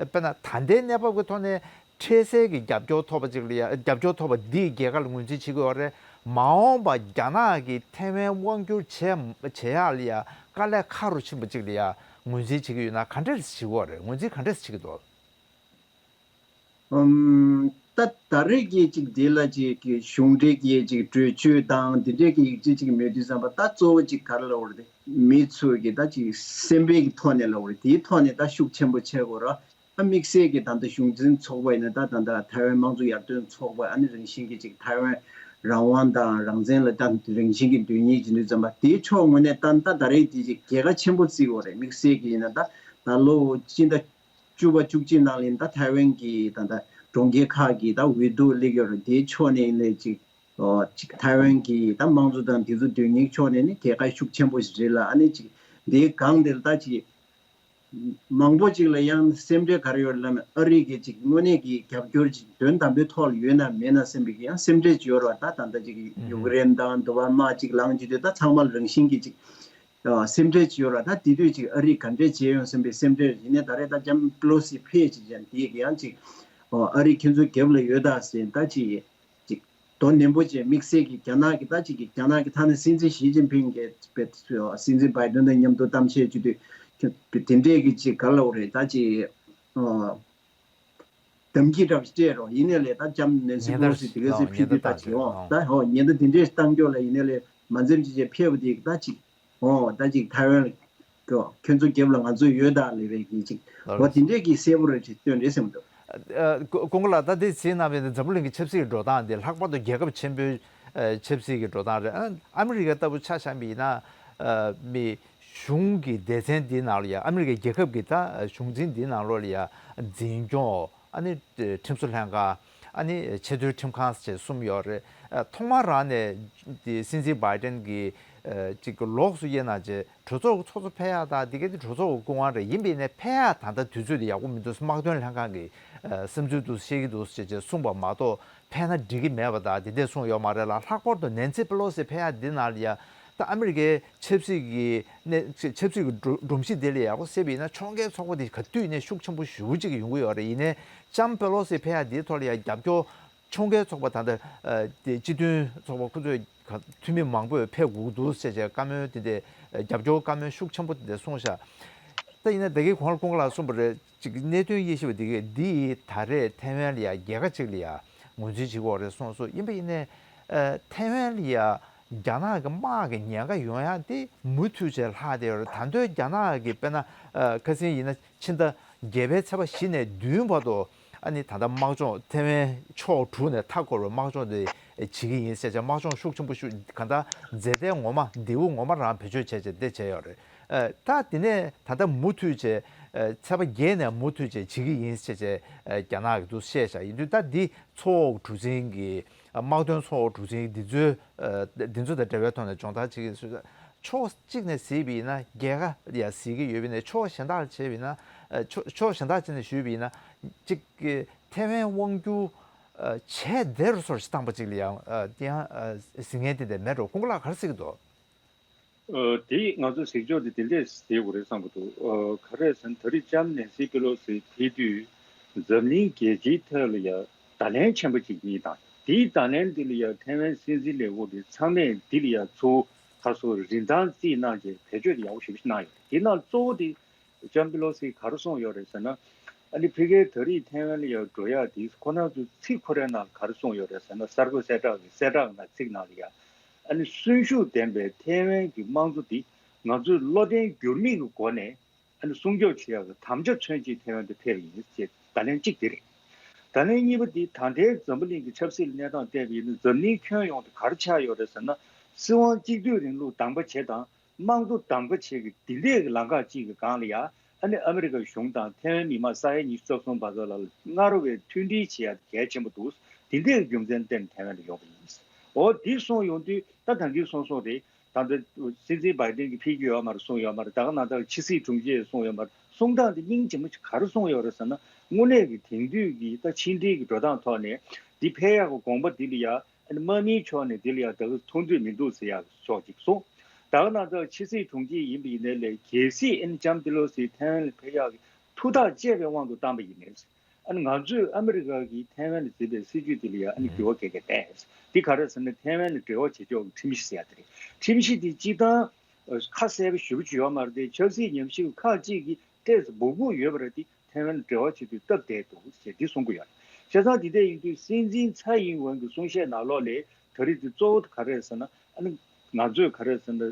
དཔེར་ན་ད་ལྟའི་གནས་བབ་ཀྱི་ཐོག་ནས་འཕྲལ་སེལ་གྱི་རྒྱབ་སྐྱོར་ཐོབ་པ་ཅིག་ལ་ཡ། རྒྱབ་སྐྱོར་ཐོབ་པ་འདིས་རྒྱལ་ཁ་ལ་ངོས་འཛིན་བྱེད་ཀྱི་ཡོད་རེད། མ་འོངས་པ་རྒྱ་ནག་གིས་ཐའེ་ཝན་དབང་བསྒྱུར་བྱས་བྱེད་ཡག་ལ་ཡ་དཀའ་ལས་ཁག་རུ་ཕྱིན་པ་ཅིག་ལ་ཡ་ངོས་འཛིན་བྱེད་ཀྱི་ཡོད་ན་ག་འདྲས་བྱེད་ཀྱི་ཡོད་རེད། ངོས་འཛིན་ག་འདྲས་བྱེད་ཀྱི་འདུག། ཨམ། ད་ད་རེས་ཀྱི་ཅིག་འདི་ལ་ཅིག་གི་གཞུང་འབྲེལ་གྱི་ཅིག་གྲོས་ཆོད་དང་འདི་འདྲའི་གི་ཡིག་ཆ་ཅིག་མེད་དུས་ཙམ་པ། ད་གཙོ་བོ་ཅིག་ག་རེ་ལབ་དགོས་རེད་དེ། མི་ཚོས་ཀྱི་ད་ཅིག་སེམས་པའི་གི་ཐོག་ནས་ལབ་དགོས་རེད། དེའི་ཐོག་ནས་ད་ཤུགས་ཆེན་པོ་ཆགས་དགོས་ར། ཨ་དམིགས་བསལ་གྱི་ད་ལྟ་གཞུང་འཛིན་ཚོགས་པ་ཡིན་ན། ད་ད་ལྟ་ཐའེ་ཝན་དམངས་གཙོ་ཡར་ཐོན་ཚོགས་པ། ཨ་ནི་རང་བཞིན་གྱི་ཅིག་ཐའེ་ཝན་རང་དབང་དང་རང་བཙན་ལ་ད་རང་བཞིན་གྱི་འདོད་སྙིང་བྱེད་དུས་ཙམ་པ། དེའི་ཕྱོགས་ངོས་ནས་ད་ད་ད་རེས་དེ་ཅིག་རྒྱལ་ཁ་ཆེན་པོ་བརྩི་དགོས་རེད། དམིགས་བསལ་གྱི་ཡིན་ན་ད་ད་ལོ་སྤྱི་ཟླ་བཅུ་པ་བཅུ་གཅིག་ནང་ལ་ཡིན་ན། ད་ཐའེ་ཝན་གྱི་ད་ད་གྲོང་ཁྱེར་ཁག་གི་ད་འོས་བསྡུ་སླེབས་ཡོད་རེད། དེའི་ཕྱོགས་ནས་ཡིན་ནའི་ཅིག་ཨོ་ཅིག་ཐའེ་ཝན་གྱི་ད་དམངས་གཙོ་དང་དེ་ཚོ་འདོད་སྙིང་ཕྱོགས་ནས་ནི་རྒྱལ་ཁ་ཤུགས་ཆེན་པོ་ཞིག་རེད་ལ། ཨ་ནི་ཅིག་དེའི་སྒང་དེར་ད་ཅིག་མང་པོ་ཅིག་ལ་ཡང་སེམས་ཁྲལ་ག་རེ་ཡོད་ལབ་ན། ཨ་རི་གི་ཅིག་དངོས་གནས་ཀྱི་རྒྱབ་སྐྱོར་ཅིག་དོན་དམ་པའི་ཐོག་ལ་ཡོད་ན་མེད་ན་བསམ་པའི་གི་ཡང་སེམས་ཁྲལ་ཅིག་ཡོད་རེད་བ། ད་ད་ལྟ་ཅིག་ཡུཀ་རེན་དང་འདི་བ་དམག་ཅིག་ལངས་བྱེད་དུས། ད་ཚང་མ་ལ་རང་བཞིན་གྱི་ཅིག་ཨ་སེམས་ཁྲལ་ཅིག་ཡོད་རེད་བ། ད་དེ་དུས་ཅིག་ཨ་རིས་ག་འདྲས་བྱས་ཡོང་བསམ་པའི་སེམས་ཁྲལ། ཡིན་ནའི་ད་རེས་ད་ལྕམ་པེ་ལོ་སི་ཕེབས་བྱས་ཀྱང་དེ་གི་ཡང་ཅིག་ཨ་རི་ཁྱེད་ཚོའི་རྒྱབ་ལ་ཡོད་ད་ཟེར། ད་ཅིག་ཅིག་དོ་ནན་པོ་བྱས། དམིགས་བསལ་གྱི་རྒྱ་ནག་གི་ད་ཅིག་གི་རྒྱ་ནག་གི་ཐ་ན་སྲིད་འཛིན་ཞི་ཅིན་ཕིང་གི་སྲིད་འཛིན་བྷའི་ཏན་དང་མཉམ་དུ་གཏམ་བཤད་བྱེད་དུས་དེ་འདྲས་ཀྱི་ཅིག་ག་ལབ་དགོས་རེད། ད་ཅིག་ཨ་དམ་ཁྲིད་འདྲ་པོ་སྤྲད་རོགས། ཡིན་ནའི་ལས་ད་ལྕམ་ནན་སི་ཉེན་བྷེ་ལོ་སི་དེ་ག་ཚོད་ཕེབས་དུས་ད་ཅིག་ཨོ་ད་ཨོ་ཉེན་བརྡ་དེ་འདྲས་བཏང་རྒྱུ་ལ་ཡིན་ནའི་ལས་མ་འཛེམ་ཅིག་བྱས་ཕེབས་པ་དེ་ད་ཅིག་ཨོ་ད་ཅིག་ཐའེ་ཝན་ལ་ཁྱོད་ཁྱོད་ཚོའི་རྒྱབ་ལ་ང་ཚོ་ཡོད་ད་ལབ་པའི་གི་ཅིག་ཨོ་དེ་འདྲས་ཀྱི་གསལ་པོ་རེ་ཅིག་སྟོན་རེད་བསམ་འདུག་ཨ་ཀུ་ཀུན་དགའ་ལགས། ད་དེ་ཚིག་ནང་བས་ནས་འཛམ་བུ་གླིང་གི་ཆབ་སྲིད་ཀྱི་འགྲོ་སྟངས་དེ་ལྷག་པར་དུ་རྒྱལ་ཁབ་ཆེན་པོའི་ཨ་ཆབ་སྲིད་ཀྱི་འགྲོ་སྟངས་རེད། ཨ་ཨ་མི་རི་ཀ་ལྟ་བུ་ཆ་བཞག་པ་ཡིན་ན། ཨ་མི་གཞུང་གི་སྡེ་ཚན་འདིའི་ནང་ལ་ཡང་། ཨ་མི་རི་ཀའི་རྒྱལ་ཁབ་ཀྱི་ད་གཞུང་འཛིན་འདིའི་ནང་ལོགས་ལ་ཡང་འཛིན་སྐྱོང་། ཨ་ནི་ཁྲིམས་བཟོ་ལྷན་ཁང་། ཨ་ནི་ཆེས་མཐོའི་ཁྲིམས་ཁང་ཞེས་གསུམ་ཡོད་རེད། ཨ་ཐོག་མར་རང་ནས་དེ་སྲིད་འཛིན་བྷའི་ཏན་གྱིས་ཨ་ཅིག་ལོགས་སུ་དབྱེ་ན་བྱས་གྲོས་ཚོགས་ཀྱི་ཚོགས་གཙོ་ཕེབས་ཡག་དང་དེ་ག་དེ་གྲོས་ཚོགས་ཀྱི་སྐུ་དབང་རེད། ཡིན་པས་ནས་ཕེབས་ཡག་ད་ལྟ་དུས་ཚོད་དེ་ཡག་པོ་མི་འདུག་དམག་དོན་ལྷན་ཁང་གིས་ཨ་བསམ་ཚུལ་འདུག་བཤད་ཀྱི་འདུག་ཅེས་ཅེས་གསུངས་པ་མ་གཏོགས། ཕེབས་ན་འགྲིག་གི་མེད་པ་དང་དེ་འདྲས་གསུངས་ཡོད་མ་རེད་ལ། ལྷག་པར་དུ་ནན་སི་པེ་ལོ་སི་ཕེབས་ཡག་འདི་ནང་ལ་ཡང་ད་ཨ་མི་རི་ཀའི་ཆབ་སྲིད་ཀྱི་གནས་ཆབ་སྲིད་ཀྱི་སྒྲོམ་གཞི་འདི་ལ་ཡག་པོ་གཟིགས་པ་ཡིན་ན། ཕྱོགས་འགལ་ཚོགས་པ་དེ་ག་དུས་ནས་ཤུགས་ཆེན་པོ་ཞེ་པོ་ཅིག་ཡོང་གི་ཡོད་རེད། ཡིན་ནའི་ལྕམ་པེ་ལོ་སི་ཕེབས་ཡག་འདིའི་ཐོག་ལ་ཡང་རྒྱབ་སྐྱོར་ཕྱོགས་འགལ་ཚོགས་པ་ད་ལྟ་ཨ་དེ་སྤྱི་མཐུན་ཚོགས་པ་ཁོ་ཚོས་ག་འཐུས་མི་མང་པོས་ཕེབས་དགོས་ཀྱི་འདུག་ཟེར་བྱས་བཀའ་མོལ་དེ་འདྲས་རྒྱབ་སྐྱོར་བཀའ་མོལ་ཤུགས་ཆེན་པོ་དེ་འདྲས་གསུངས་ཤག་ད་ཡིན་ན་ད་གིན་གོང་ལ་ཀུན་དགའ་ལགས་གསུངས་པ་རེད། ཅིག་གནད་དོན་དབྱེ་ཞིབ་པ་དེ་གས་འདི་ཡིས་ད་རེས་ཐའེ་ཝན་ལ་ཡ་རྒྱལ་ཁ་ཅིག་ལ་ཡ་ངོས་འཛིན་བྱེད་ཀྱི་ཡོད་རེད་གསུངས་སོང་། ཡིན་པ་ཡིན་ནའི་ཨ་ཐའེ་ཝན་ལ་ཡ་རྒྱ་ནག་གི་དམག་གི་ཉེན་ཁ་ཡོང་ཡ་དེ་མུ་མཐུད་བྱས་ལྷག་བསྡད་ཡོད་རེད། ད་དུང་རྒྱ་ནག་གི་དཔེར་ན་ཨ་ཁ་སང་ཡིན་ན་ཕྱི་ཟླ་བརྒྱད་པའི་ཚེས་པ་བཞི་ནས་བདུན་བར་དུ་ཨ་ནི་ད་ལྟ་དམག་སྦྱོང་ཐའེ་ཝན་ཕྱོགས་དྲུག་ནས་མཐའ་འཁོར་བའི་དམག་སྦྱོང་དེ་བྱེད་ཀྱི་ཡིན་ཟེར་བྱས། དམག་སྦྱོང་ཤུགས་ཆེན་པོ་ཤུགས་གང་ལྟར་མཛད་བརྟན་ངོ་མ་མདེའུ་ངོ་མ་རང་བེད་སྤྱོད་བྱས་བྱས་དེ་བྱས་ཡོད་རེད། ཨ་ད་དེ་ནས་ད་ལྟ་མུ་མཐུད་བྱས་ཨ་ཚེས་པ་བརྒྱད་ནས་མུ་མཐུད་བྱས་བྱེད་ཀྱི་ཡིན་ཟེར་བྱས་ཨ་རྒྱ་ནག་གིས་འདུག་བཤད་བཞག་ཡིན་དུས། ད་འདི་ཚོགས་དྲུག་ཚན་གྱི་ཨ་དམག་དོན་ཚོགས་དྲུག་ཚན་གྱི་འདི་ཚོའི་ཨ་འདི་ཚོ་དང་འབྲེལ་བའི་ཐོག་ནས་སྦྱོང་བརྡར་བྱེད་ཀྱི་ཡིན་ཟེར། ཕྱོགས་གཅིག་ནས་གཟིགས་པ་ཡིན་ན་རྒྱལ་ཁ་ཡ་གཟིགས་ཀྱི་ཡོད་པ་ཡིན་ནའི། ཕྱོགས་གཞན་དག་བྱས་པ་ཡིན་ན་ཨ་ཕྱོགས་ཕྱོགས་གཞན་དག་བྱས་ནས་ཞུས་པ་ཡིན་ན། གཅིག་གི་ཐའེ་ཝན་དབང་སྒྱུར་ཨ་བྱས་བསྡད་རུ་སོར་ཞིག་བཏང་པ་ཅིག་ལ་ཡང་ཨ་དེ་ཡང་ཨ་གཟིགས་མཁན་དེ་འདྲ་མེད་འགྲོ། ཀུན་དགའ་ལགས་ག་རེ་གཟིགས་ཀྱི་འདུག་ཨ་དེ་ང་ཚོ་གཟིགས་ཕྱོགས་དེ་དེ་འདྲས་བྱེད་དགོས་རེད་བསམ་གྱི་འདུག་ཨ་ག་རེ་ཟེར་ན། ད་རེས་ལྕམ་ནན་སི་པེ་ལོ་སི་ཕེབས་དུས་འཛམ་གླིང་རྒྱལ་སྤྱིའི་ཐོག་ལ་ཡང་བརྡ་ལན་ཆེན་པོ་ཅིག་གཉིས་བཏང་། དེའི་བརྡ་ལན་འདི་ལ་ཡང་ཐའེ་ཝན་སྲིད་འཛིན་ལས་ཁུངས་དེ་ཚང་མས་འདི་ལ་ཡང་ཚུར་ཁ་སོ་རིན་ཐང་རྩིས་གནང་བྱས་བེད་སྤྱོད་དེ་ཡག་པོ་ཞེ་པོ་ཞིག་གནང་ཡོད། དེ་ནང་གཙོ་བོ་དེ་ལྕམ་པེ་ལོ་སིས་ག་རེ་གསུངས་ཡོད་རེད་ཟེར་ན། ཨ་ནི་ཕ་གིའི་ད་རེས་ཐའེ་ཝན་ལ་ཡང་འགྲོ་ཡག་དེ་ཁོ་རང་ཚོའི་ཚིག་ཁོ་རའི་ནང་ག་རེ་གསུངས་ཡོད་རེད་ཟེར་ན། གསར་འགོད་གསལ་བསྒྲགས་ཀྱི་གསལ་བསྒྲགས་ནང་ཚིག་ནང་ལ་ཡང་ཨ་ནི་གསོན་ཤུགས་ལྡན་པའི་ཐའེ་ཝན་གྱི་དམངས་གཙོ་འདི་ང་ཚོས་བློ་བརྟན་འགྱུར་མེད་ཀྱི་སྒོ་ནས་ཨ་ནི་སྲུང་སྐྱོབ་བྱེད་ཡག་གི་དམ་བཅའ་མཚོན་ཆེད་ཐའེ་ཝན་དུ་ཕེབས་པ་ཡིན་ཅེས། བརྡ་ལན་གཅིག་དེ་རེད། བརྡ་ལན་གཉིས་པ་འདི་ད་ལྟའི་འཛམ་བུ་གླིང་གི་ཆབ་སྲིད་ལ་གནས་སྟངས་བལྟས་པ་ཡིན་ན། འཛམ་གླིང་ཁྱོན་ཡོངས་དུ་ག་རེ་ཆགས་ཡོད་རེད་ཟེར་ན། སྲིད་དབང་གཅིག་སྡུད་རིང་ལུགས་གདམ་ག་བྱེད་དང་། དམངས་གཙོ་གདམ་ག་བྱེད་ཀྱི་འདི་འདྲས་ཀྱི་ལམ་ཁ་གཅིག་གི་སྒང་ལ་ཡ། ཨ་ནི་ཨ་མི་རི་ཀ་གཞུང་དང་ཐའེ་ཝན་མི་དམངས་ས་ཡ་ཉི་ཤུ་རྩ་གསུམ་བར་དུ་ལ་སྔར་བས་མཐུན་སྒྲིལ་བྱེད་ཡ་གལ་ཆེན་པོ་འདུག་འདི་འདྲས་ཀྱི་རྒྱུ་མཚན་བརྟེན་ཐའེ་ཝན་དུ་ཡོང་བ་ཡིན། འོ་འདི་གསུངས་ཡོང་དུས་ད་ད་གིན་གསུངས་གསུངས་རེད། ད་ལྟ་སྲིད་འཛིན་བྷའི་ཏན་གྱིས་ཕེབས་ཀྱི་ཡོད་མ་རེད་གསུངས་ཡོད་མ་རེད། ད་ག་ནང་ལྟར་ཕྱི་སྲིད་དྲུང་ཆེས་གསུངས་ཡོད་མ་རེད། གསུང་སྟངས་དེ་སྙིང་རྗེ་མོ་ཅིག་ག་རེ་གསུངས་ཡོད་རེད་ཟེར་ན། དངོས་གནས་ཀྱི་དེང་དུས་ཀྱི་ད་ཕྱི་འབྲེལ་གྱི་འགྲོ་སྟངས་ཐོག་ནས་འདི་ཕེབས་ཡག་གི་དགོངས་པ་འདི་ལ་ཡ། ཨ་ནི་དམག་མིའི་ཕྱོགས་ནས་འདི་ལ་ཡང་ད་ག་མཐོང་འདོད་མི་འདུག་ཟེར་ཡག་ཕྱོགས་ཅིག་གསུངས། ད་ག་ནང་ལྟར་ཕྱི་སྲིད་དྲུང་ཆེ་ཡིན་པ་ཡིན་ནའི་ལས། གལ་སྲིད་ཨ་ནི་ལྕམ་པེ་ལོ་སི་ཐའེ་ཝན་ལ་ཕེབས་ཡག་གི་ཐུགས་ཐག་བཅད་པའི་དབང་དུ་བཏང་པ་ཡིན་ནའི། ཨ་ནི་ང་ཚོས་ཨ་མི་རི་ཀ་གིས་ཐའེ་ཝན་ལ་བརྩིས་པའི་སྲིད་ཇུས་དེ་ལ་ཡང་ཨ་ནི་འགྱུར་བ་ག་གེ་མེད། འདི་ག་རེ་ཟེར་ན། ཐའེ་ཝན་ལ་འབྲེལ་བ་བྱེད་ཕྱོགས་ཀྱི་ཁྲིམས་གཞི་ཟེར་ཡག་དེ་རེད། ཁྲིམས་གཞི་དེ་སྤྱིར་བཏང་ཁ་གསལ་པོ་ཞེ་པོ་ཅིག་ཡོད་མ་རེད་དེ། ཆབ་སྲིད་ཉམས་ཞིབ་ཁག་ཅིག་གིས་ཏོག་ཙམ་སྦུག་སྦུག་ཡོད་པ་རེད་དེ། ཐའེ་ཝན་འབྲེལ་བ་བྱེད་དུས་སྟབས་བདེ་འདུག་ཅེས་འདི་གསུང་གི་ཡོད། བྱས་ཙང་དེ་འདྲ་ཡིན་དུས་སྲིད་འཛིན་ཚའེ་ཡིན་ཝེན་གྱི་གསུང་བཤད་ནང་ལོགས་ལས་ད་རེས་དེ་གཙོ་བོ་ག་རེ་རེད་ཟེར་ན། ཨ་ནི་ང་ཚོས་ག་རེ་རེད་ཟེར་ན།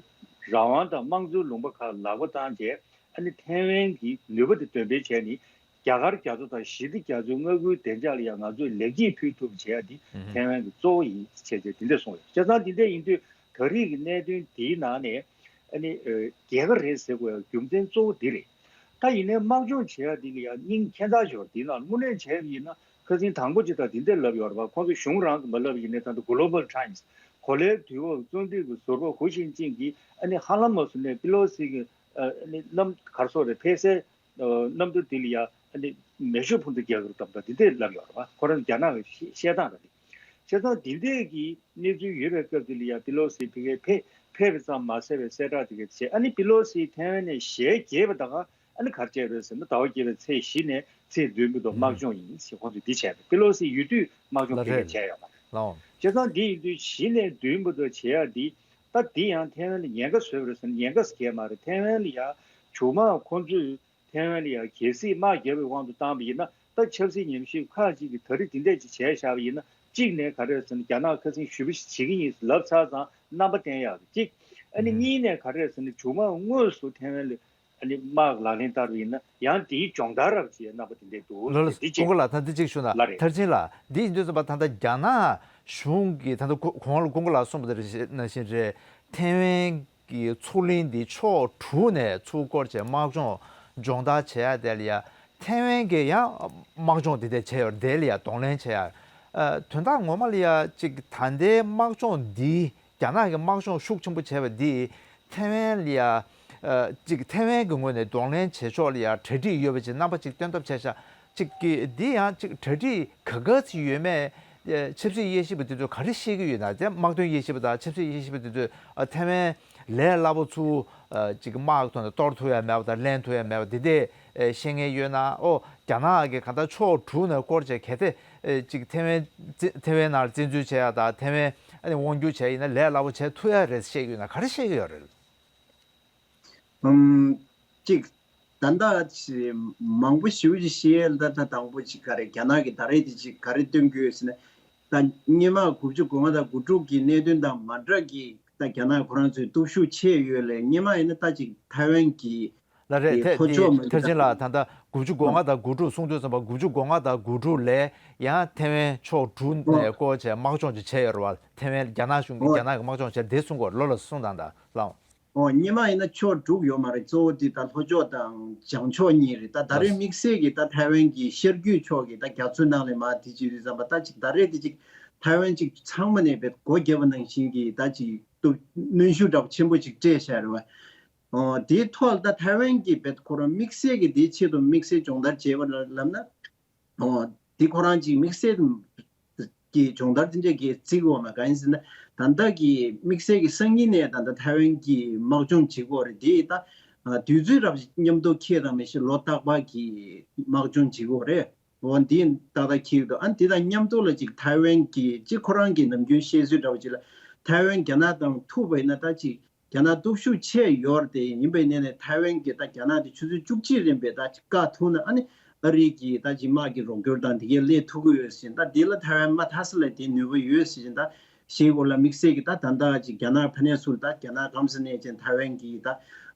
རང་དབང་དང་དམངས་གཙོའི་ལུང་པ་ཁག་ལག་པ་བཏང་རྗེས། ཨ་ནི་ཐའེ་ཝན་གྱི་ནུས་པ་དེ་འདོན་སྤེལ་བྱས་ནས། རྒྱ་གར་རྒྱ་མཚོ་དང་ཞི་བདེ་རྒྱ་མཚོའི་མངའ་ཁུལ་བདེ་འཇགས་ལ་ཡང་ང་ཚོས་ལེགས་སྐྱེས་ཕུལ་ཐུབ་བྱེད་ཡ་འདི་ཐའེ་ཝན་གྱི་གཙོ་བོ་ཡིན་བྱས་རྗེས་འདི་འདྲ་གསུངས་ཡོད། བྱས་ཙང་འདི་འདྲ་ཡིན་དུས་ད་རེས་ཀྱི་གནད་དོན་འདིའི་ནང་ནས་ཨ་ནི་ཨ་རྒྱལ་ཁ་རེད་ཟེར་དགོས་ཡ་རྒྱུ་མཚན་གཙོ་བོ་འདི་རེད། ད་ཡིན་ནའི་དམག་སྦྱོང་བྱེད་ཡ་འདི་ལ་ཡང་སྙིང་ཁྱད་མཚར་ཞིག་ཡོད་རེད། འདི་ནང་དངོས་གནས་བྱས་པ་ཡིན་ན་ཁ་སང་དང་པོ་ཅིག་ད་འདི་འདྲ་ལབ་ཡོད་རེད་པ། ཁོང་ཚོ་གཞུང་རང་གིས་མ་ལབ་ཡིན་ནའི་ད་ལྟ་Global Times གོ་ལའི་དུས་འོག་བཙོན་འཇུག་གི་ཟུར་པ་ཧུའུ་ཤིན་ཅིན་གྱིས་ཨ་ནི་ཧ་ལམ་མ་སོང་ནའི་པི་ལོ་སི་གི་ཨ་ནི་གནམ་ག་རེ་ཟེར་དགོས་རེད། ཕེབས་སའི་ཨ་གནམ་གྲུ་དེ་ལ་ཡ་ཨ་ནི་མེ་ཤུགས་འཕུར་མདའ་རྒྱག་གི་རེད་དམ། ད་འདི་འདྲས་ལབ་ཡོད་རེད་པ། ཁོ་རང་རྒྱ་ནག་གི་བཤད་བཤད་སྟངས་རེད། བྱས་ཙང་འདི་འདྲས་ཀྱི་གནས་ཚུལ་ཡོད་པའི་སྐབས་དེ་ལ་ཡ་པི་ལོ་སི་ཕ་གིར་ཕེབས་ཕེབས་པ་ཙམ་མ་ཟད་པའི་གསལ་བསྒྲགས་དེ་ག་བྱས། ཨ་ནི་པི་ལོ་སི་ཐའེ་ཝན་ནས་ཞལ་གྱེས་པ་དང་ཨ་ནི་ག་རེ་བྱས་རེད་ཟེར་ན། ཟླ་བ་བརྒྱད་པའི་ཚེས་བཞི་ནས་ཚེས་བདུན་བར་དུ་དམག་སྦྱོང་ཡིན་ཟེར་ཁོང་ཚོས་འདི་བྱས་པ་རེད། པི་ལོ་སི་ཡོད་དུས་དམག་སྦྱོང་ལ་ཕ་གིར་རེད་བྱས་ཡོད་མ་རེད། ལའོ། བྱས་ཙང་འདི་ཡིན་དུས་བཞི་ནས་བདུན་བར་དུ་བྱེད་ཡ་འདི་ད་འདི་ཡང་ཐའེ་ཝན་ལ་ཉེན་ཁ་བཟོས་པ་རེད་ཟེར་ན་ཉེན་ཁ་ཟེར་གྱི་མ་རེད། ཐའེ་ཝན་ལ་ཡ་མཇུག་མ་ཁོང་ཚོས་ཐའེ་ཝན་ལ་ཡང་གལ་སྲིད་དམག་རྒྱག་པའི་དབང་དུ་བཏང་བ་ཡིན་ན། ད་ཆབ་སྲིད་ཉམས་ཞིབ་ཁག་ཅིག་གིས་ད་རེས་དེ་འདྲས་ཅིག་བྱས་བཞག་པ་ཡིན་ན། གཅིག་ནས་ག་རེ་ཟེར་ན་རྒྱ་ནག་ཁ་སང་ཞུ་བ་ཞིག་བྱེད་ཀྱི་ཡིན་ལབ་ཚར་ཙང་རྣམ་པ་བསྟན་ཡག་གཅིག་ཨ་ནི་གཉིས་ནས་ག་རེ་ཟེར་ན་མཇུག་མ་དངོས་སུ་ཐའེ་ཝན་ལ་ཨ་ནི་དམག་ལག་ལེན་བསྟར་བ་ཡིན་ན་ཡང་དེའི་སྦྱོང་བརྡར་རབ་བྱེད་རྣམ་པ་དེ་འདྲས་འདུག་ལགས་ལགས། འདི་ཀུན་གཅིག་དགའ་ལགས། ད་འདི་གཅིག་ཞུ་ན། ལགས་རེད། མཐར་ཕྱིན་ལགས། འདི་ཡིན་དུས་ཙམ་པ་ད་ལྟ་རྒྱ་ནག་གཞུང་གིས་ད་ལྟ་གོང་ལ་ཀུན་གཅིག་ལགས་གསུངས་པ་དེ་ནང་བཞིན་རེད། ཐའེ་ཝན་གྱི་མཚོ་གླིང་འདི་ཕྱོགས་དྲུག་ནས་ཚུར་བསྐོར་བྱས་དམག་སྦྱོང་སྦྱོང་བརྡར་བྱེད་ཡ་དེ་ལ་ཡ་ཐའེ་ཝན་གྱིས་ཡང་དམག་སྦྱོང་འདི་འདྲ་བྱས་ཡོད་རེད། དེ་ལ་ཡ་གདོང་ལེན་བྱེད་ཡ། ཨ། དོན་དག་ངོ་མ་ལ་ཡ་གཅིག་ད་ལྟའི་དམག་སྦྱོང་འདི་རྒྱ་ནག་གི་དམག་སྦྱོང་ཤུགས་ཆེན་པོ་བྱས་པ་འདི་ཐའེ་ཝན་ལ་ཡ། ཨ། གཅིག་ཐའེ་ཝན་གྱི་ངོས་ནས་གདོང་ལེན་བྱེད་ཕྱོགས་ལ་ཡ་གྲ་སྒྲིག་ཡོད་པ་ཅིག་རྣམ་པ་ཅིག་སྟོན་ཐབས་བྱས་ཤག་གཅིག་གིས་འདི་ཡང་གཅིག་གྲ་སྒྲིག་ག་ག་ཚོད་ཡོད་མེད། ཨེ། ཆབ་སྲིད་དབྱེ་ཞིབ་པ་དེ་ཚོས་ག་རེ་བཤད་ཀྱི་ཡོད་ན། དེ་དམག་དོན་དབྱེ་ཞིབ་པ་དང་ཆབ་སྲིད་དབྱེ་ཞིབ་པ་དེ་ཚོས་ཨ་ཐའེ་ཝན་ལས་སླ་པོ་ཚུར་ཨ་གཅིག་དམག་ཐོག་ནས་གཏོར་ཐུབ་ཡ་མེད་པ་དང་ལེན་ཐུབ་ཡ་མེད་པ་དེ་འདྲས་ཨེ་བཤད་མཁན་ཡོད་ན། ཨོ། རྒྱ་ནག་གིས་གང་ལྟར་ཕྱོགས་དྲུག་ནས་བསྐོར་བྱས་གལ་ཏེ་ཨེ་གཅིག་ཐའེ་ཝན་ཐའེ་ཝན་ནང་བཙན་འཛུལ་བྱས་ཡ་དང་ཐའེ་ཝན་ཨ་ནི་དབང་བསྒྱུར་བྱས་ཡིན་ན་ལས་སླ་པོ་བྱས་ཐུབ་ཡ་རེད་བཤད་ཀྱི་ཡོད་ན། ག་རེ་བཤད་ཀྱི་ཡོད་རེད། ཨམ། གཅིག་ད་ལྟ་ཅི་མང་པོ་ཞེ་པོ་ཅིག་བཤད་ཡས་ལ་ད་ད་དང་པོ་ཅིག་ག་རེ་རྒྱ་ནག་གིས་ད་རེས་དེ་ཅིག་ག་རེ་སྟོན་གྱི་ཡོད་ཟེར་ན། ད་སྔོན་མ་དགུ་བཅུ་གོ་ལྔ་དང་དགུ་དྲུག་གི་གནད་དོན་དང་མ་འདྲ་གི་ད་རྒྱ་ནག་ཁོ་རང་ཚོའི་སྟོབས་ཤུགས་ཆེ་ཡོད་ལས། སྔོན་མ་ཡིན་ན་ད་ཅིག་ཐའེ་ཝན་གྱི་ལ་རེད། དེ་དེ་ཐོ་དེ་ཅོག་མ་མཐར་ཕྱིན་ལ་ད་ལྟ་དགུ་བཅུ་གོ་ལྔ་དང་དགུ་དྲུག་གསུང་དུས་ཙམ་པ་དགུ་བཅུ་གོ་ལྔ་དང་དགུ་དྲུག་ལས་ཡང་ཐའེ་ཝན་ཕྱོགས་དྲུག་ནས་བསྐོར་བྱས་དམག་སྦྱོང་ཅིག་བྱས་ཡོད་རེད་བ། ཐའེ་ཝན་རྒྱ་ནག་གཞུང་གིས་རྒྱ་ནག་གི་དམག་སྦྱོང་བྱས་དེ་གསུང་གི་ཡོད་རེད། ལོ་ལ་གསུང་དང་ད་ལའོ། ཨོ། སྔོན་མ་ཡིན་ན་ཕྱོགས་དྲུག་ཡོད་མ་རེད། གཙོ་བོ་དེ་ད་ལྷོ་ཕྱོགས་དང་བྱང་ཕྱོགས་གཉིས་རེད། ད་ད་རེས་དམིགས་བསལ་གྱི་ད་ཐའེ་ཝན་གྱི་ཤར་རྒྱུད་ཕྱོགས་ཀྱི་ད་རྒྱ་མཚོ་ནང་ལ་མར་དེ་བྱེད་དུས་ཙམ་པ་ད་ཅིག་ད་རེས་དེ་ཅིག་ཐའེ་ཝན་ཅིག་ཚང་མ་ནས་བེད་སྒོ་བརྒྱབ་པ་ནང་བཞིན་གྱི་ད་ཅིག་ཏུ་གནོན་ཤུགས་འདྲ་པོ་ཆེན་པོ་ཅིག་སྤྲད་བཞག་རེད་བ། ཨོ། དེའི་ཐོག་ལ་ད་ཐའེ་ཝན་གྱི་བེད་ཁོ་རང་དམིགས་བསལ་གྱི་དེའི་ཆེད་དུ་དམིགས་བསལ་སྦྱོང་བརྡར་བྱས་པ་ལ་ལབ་ན། ཨོ། དེ་ཁོ་རང་ཅིག་དམིགས་བསལ་གྱི་སྦྱོང་བརྡར་དེ་འདྲ་གི་བརྩི་གི་ཡོད་མ་རེད། གང་ཡིན་ཟེར་ན་ད་ལྟ་གི་དམིགས་བསལ་གྱི་སང་ཉིན་ནས་ད་ལྟ་ཐའེ་ཝན་གྱི་དམག་སྦྱོང་བྱེད་ཀྱི་ཡོད་རེད། དེ་ད་དུས་ཚོད་རབ་མཉམ་དུ་འཁེལ་དང་མི་ཤེས། ལོ་རྟག་པར་གྱི་དམག་སྦྱོང་བྱེད་ཀྱི་ཡོད་རེད། འོ། འདི་ཏག་ཏག་འཁེལ་འདུག་ཨ་འདི་དང་མཉམ་དུ་ལ་ཅིག་ཐའེ་ཝན་གྱི་ཅིག་ཁོ་རང་གི་ནམ་རྒྱུན་བཤད་སྲོལ་འདྲ་བོ་ཅིག་ལ་ཐའེ་ཝན་རྒྱ་ནག་དང་ཐུག་པ་ཡིན་ན་ད་ཅིག་རྒྱ་ནག་སྟོབས་ཤུགས་ཆེ་ཡོད་རེད་དེ། ཡིན་པའི་ནས་ནས་ཐའེ་ཝན་གྱི་ད་རྒྱ་ནག་དེ་ཆུ་ཚོད་བཅུ་གཅིག་རིང་པའི་ད་ཅིག་བཀག་ཐུབ་ན་ཨ་ནི་ཨ་རི་གི་ད་ཅིག་དམག་གི་རོགས་སྐྱོར་དང་དེ་གའི་སླེབས་ཐུབ་ཀྱི་ཡོད་ཟེར། ད་འདི་ལ་ཐའེ་ཝན་མ་མཐའ་ས་ལ་དེ་ནུས་པ་ཡོད་ཟེར་ད་ཞེས་གོ་ལ་དམིགས་བསལ་གྱི་ད་ད་ལྟ་ཅིག་རྒྱ་ནག་ཕ་ནས་ཚུར་ད་རྒྱ་ནག་གམ་ས་ནས་ཅན་ཐའེ་ཝན་གྱི་ད་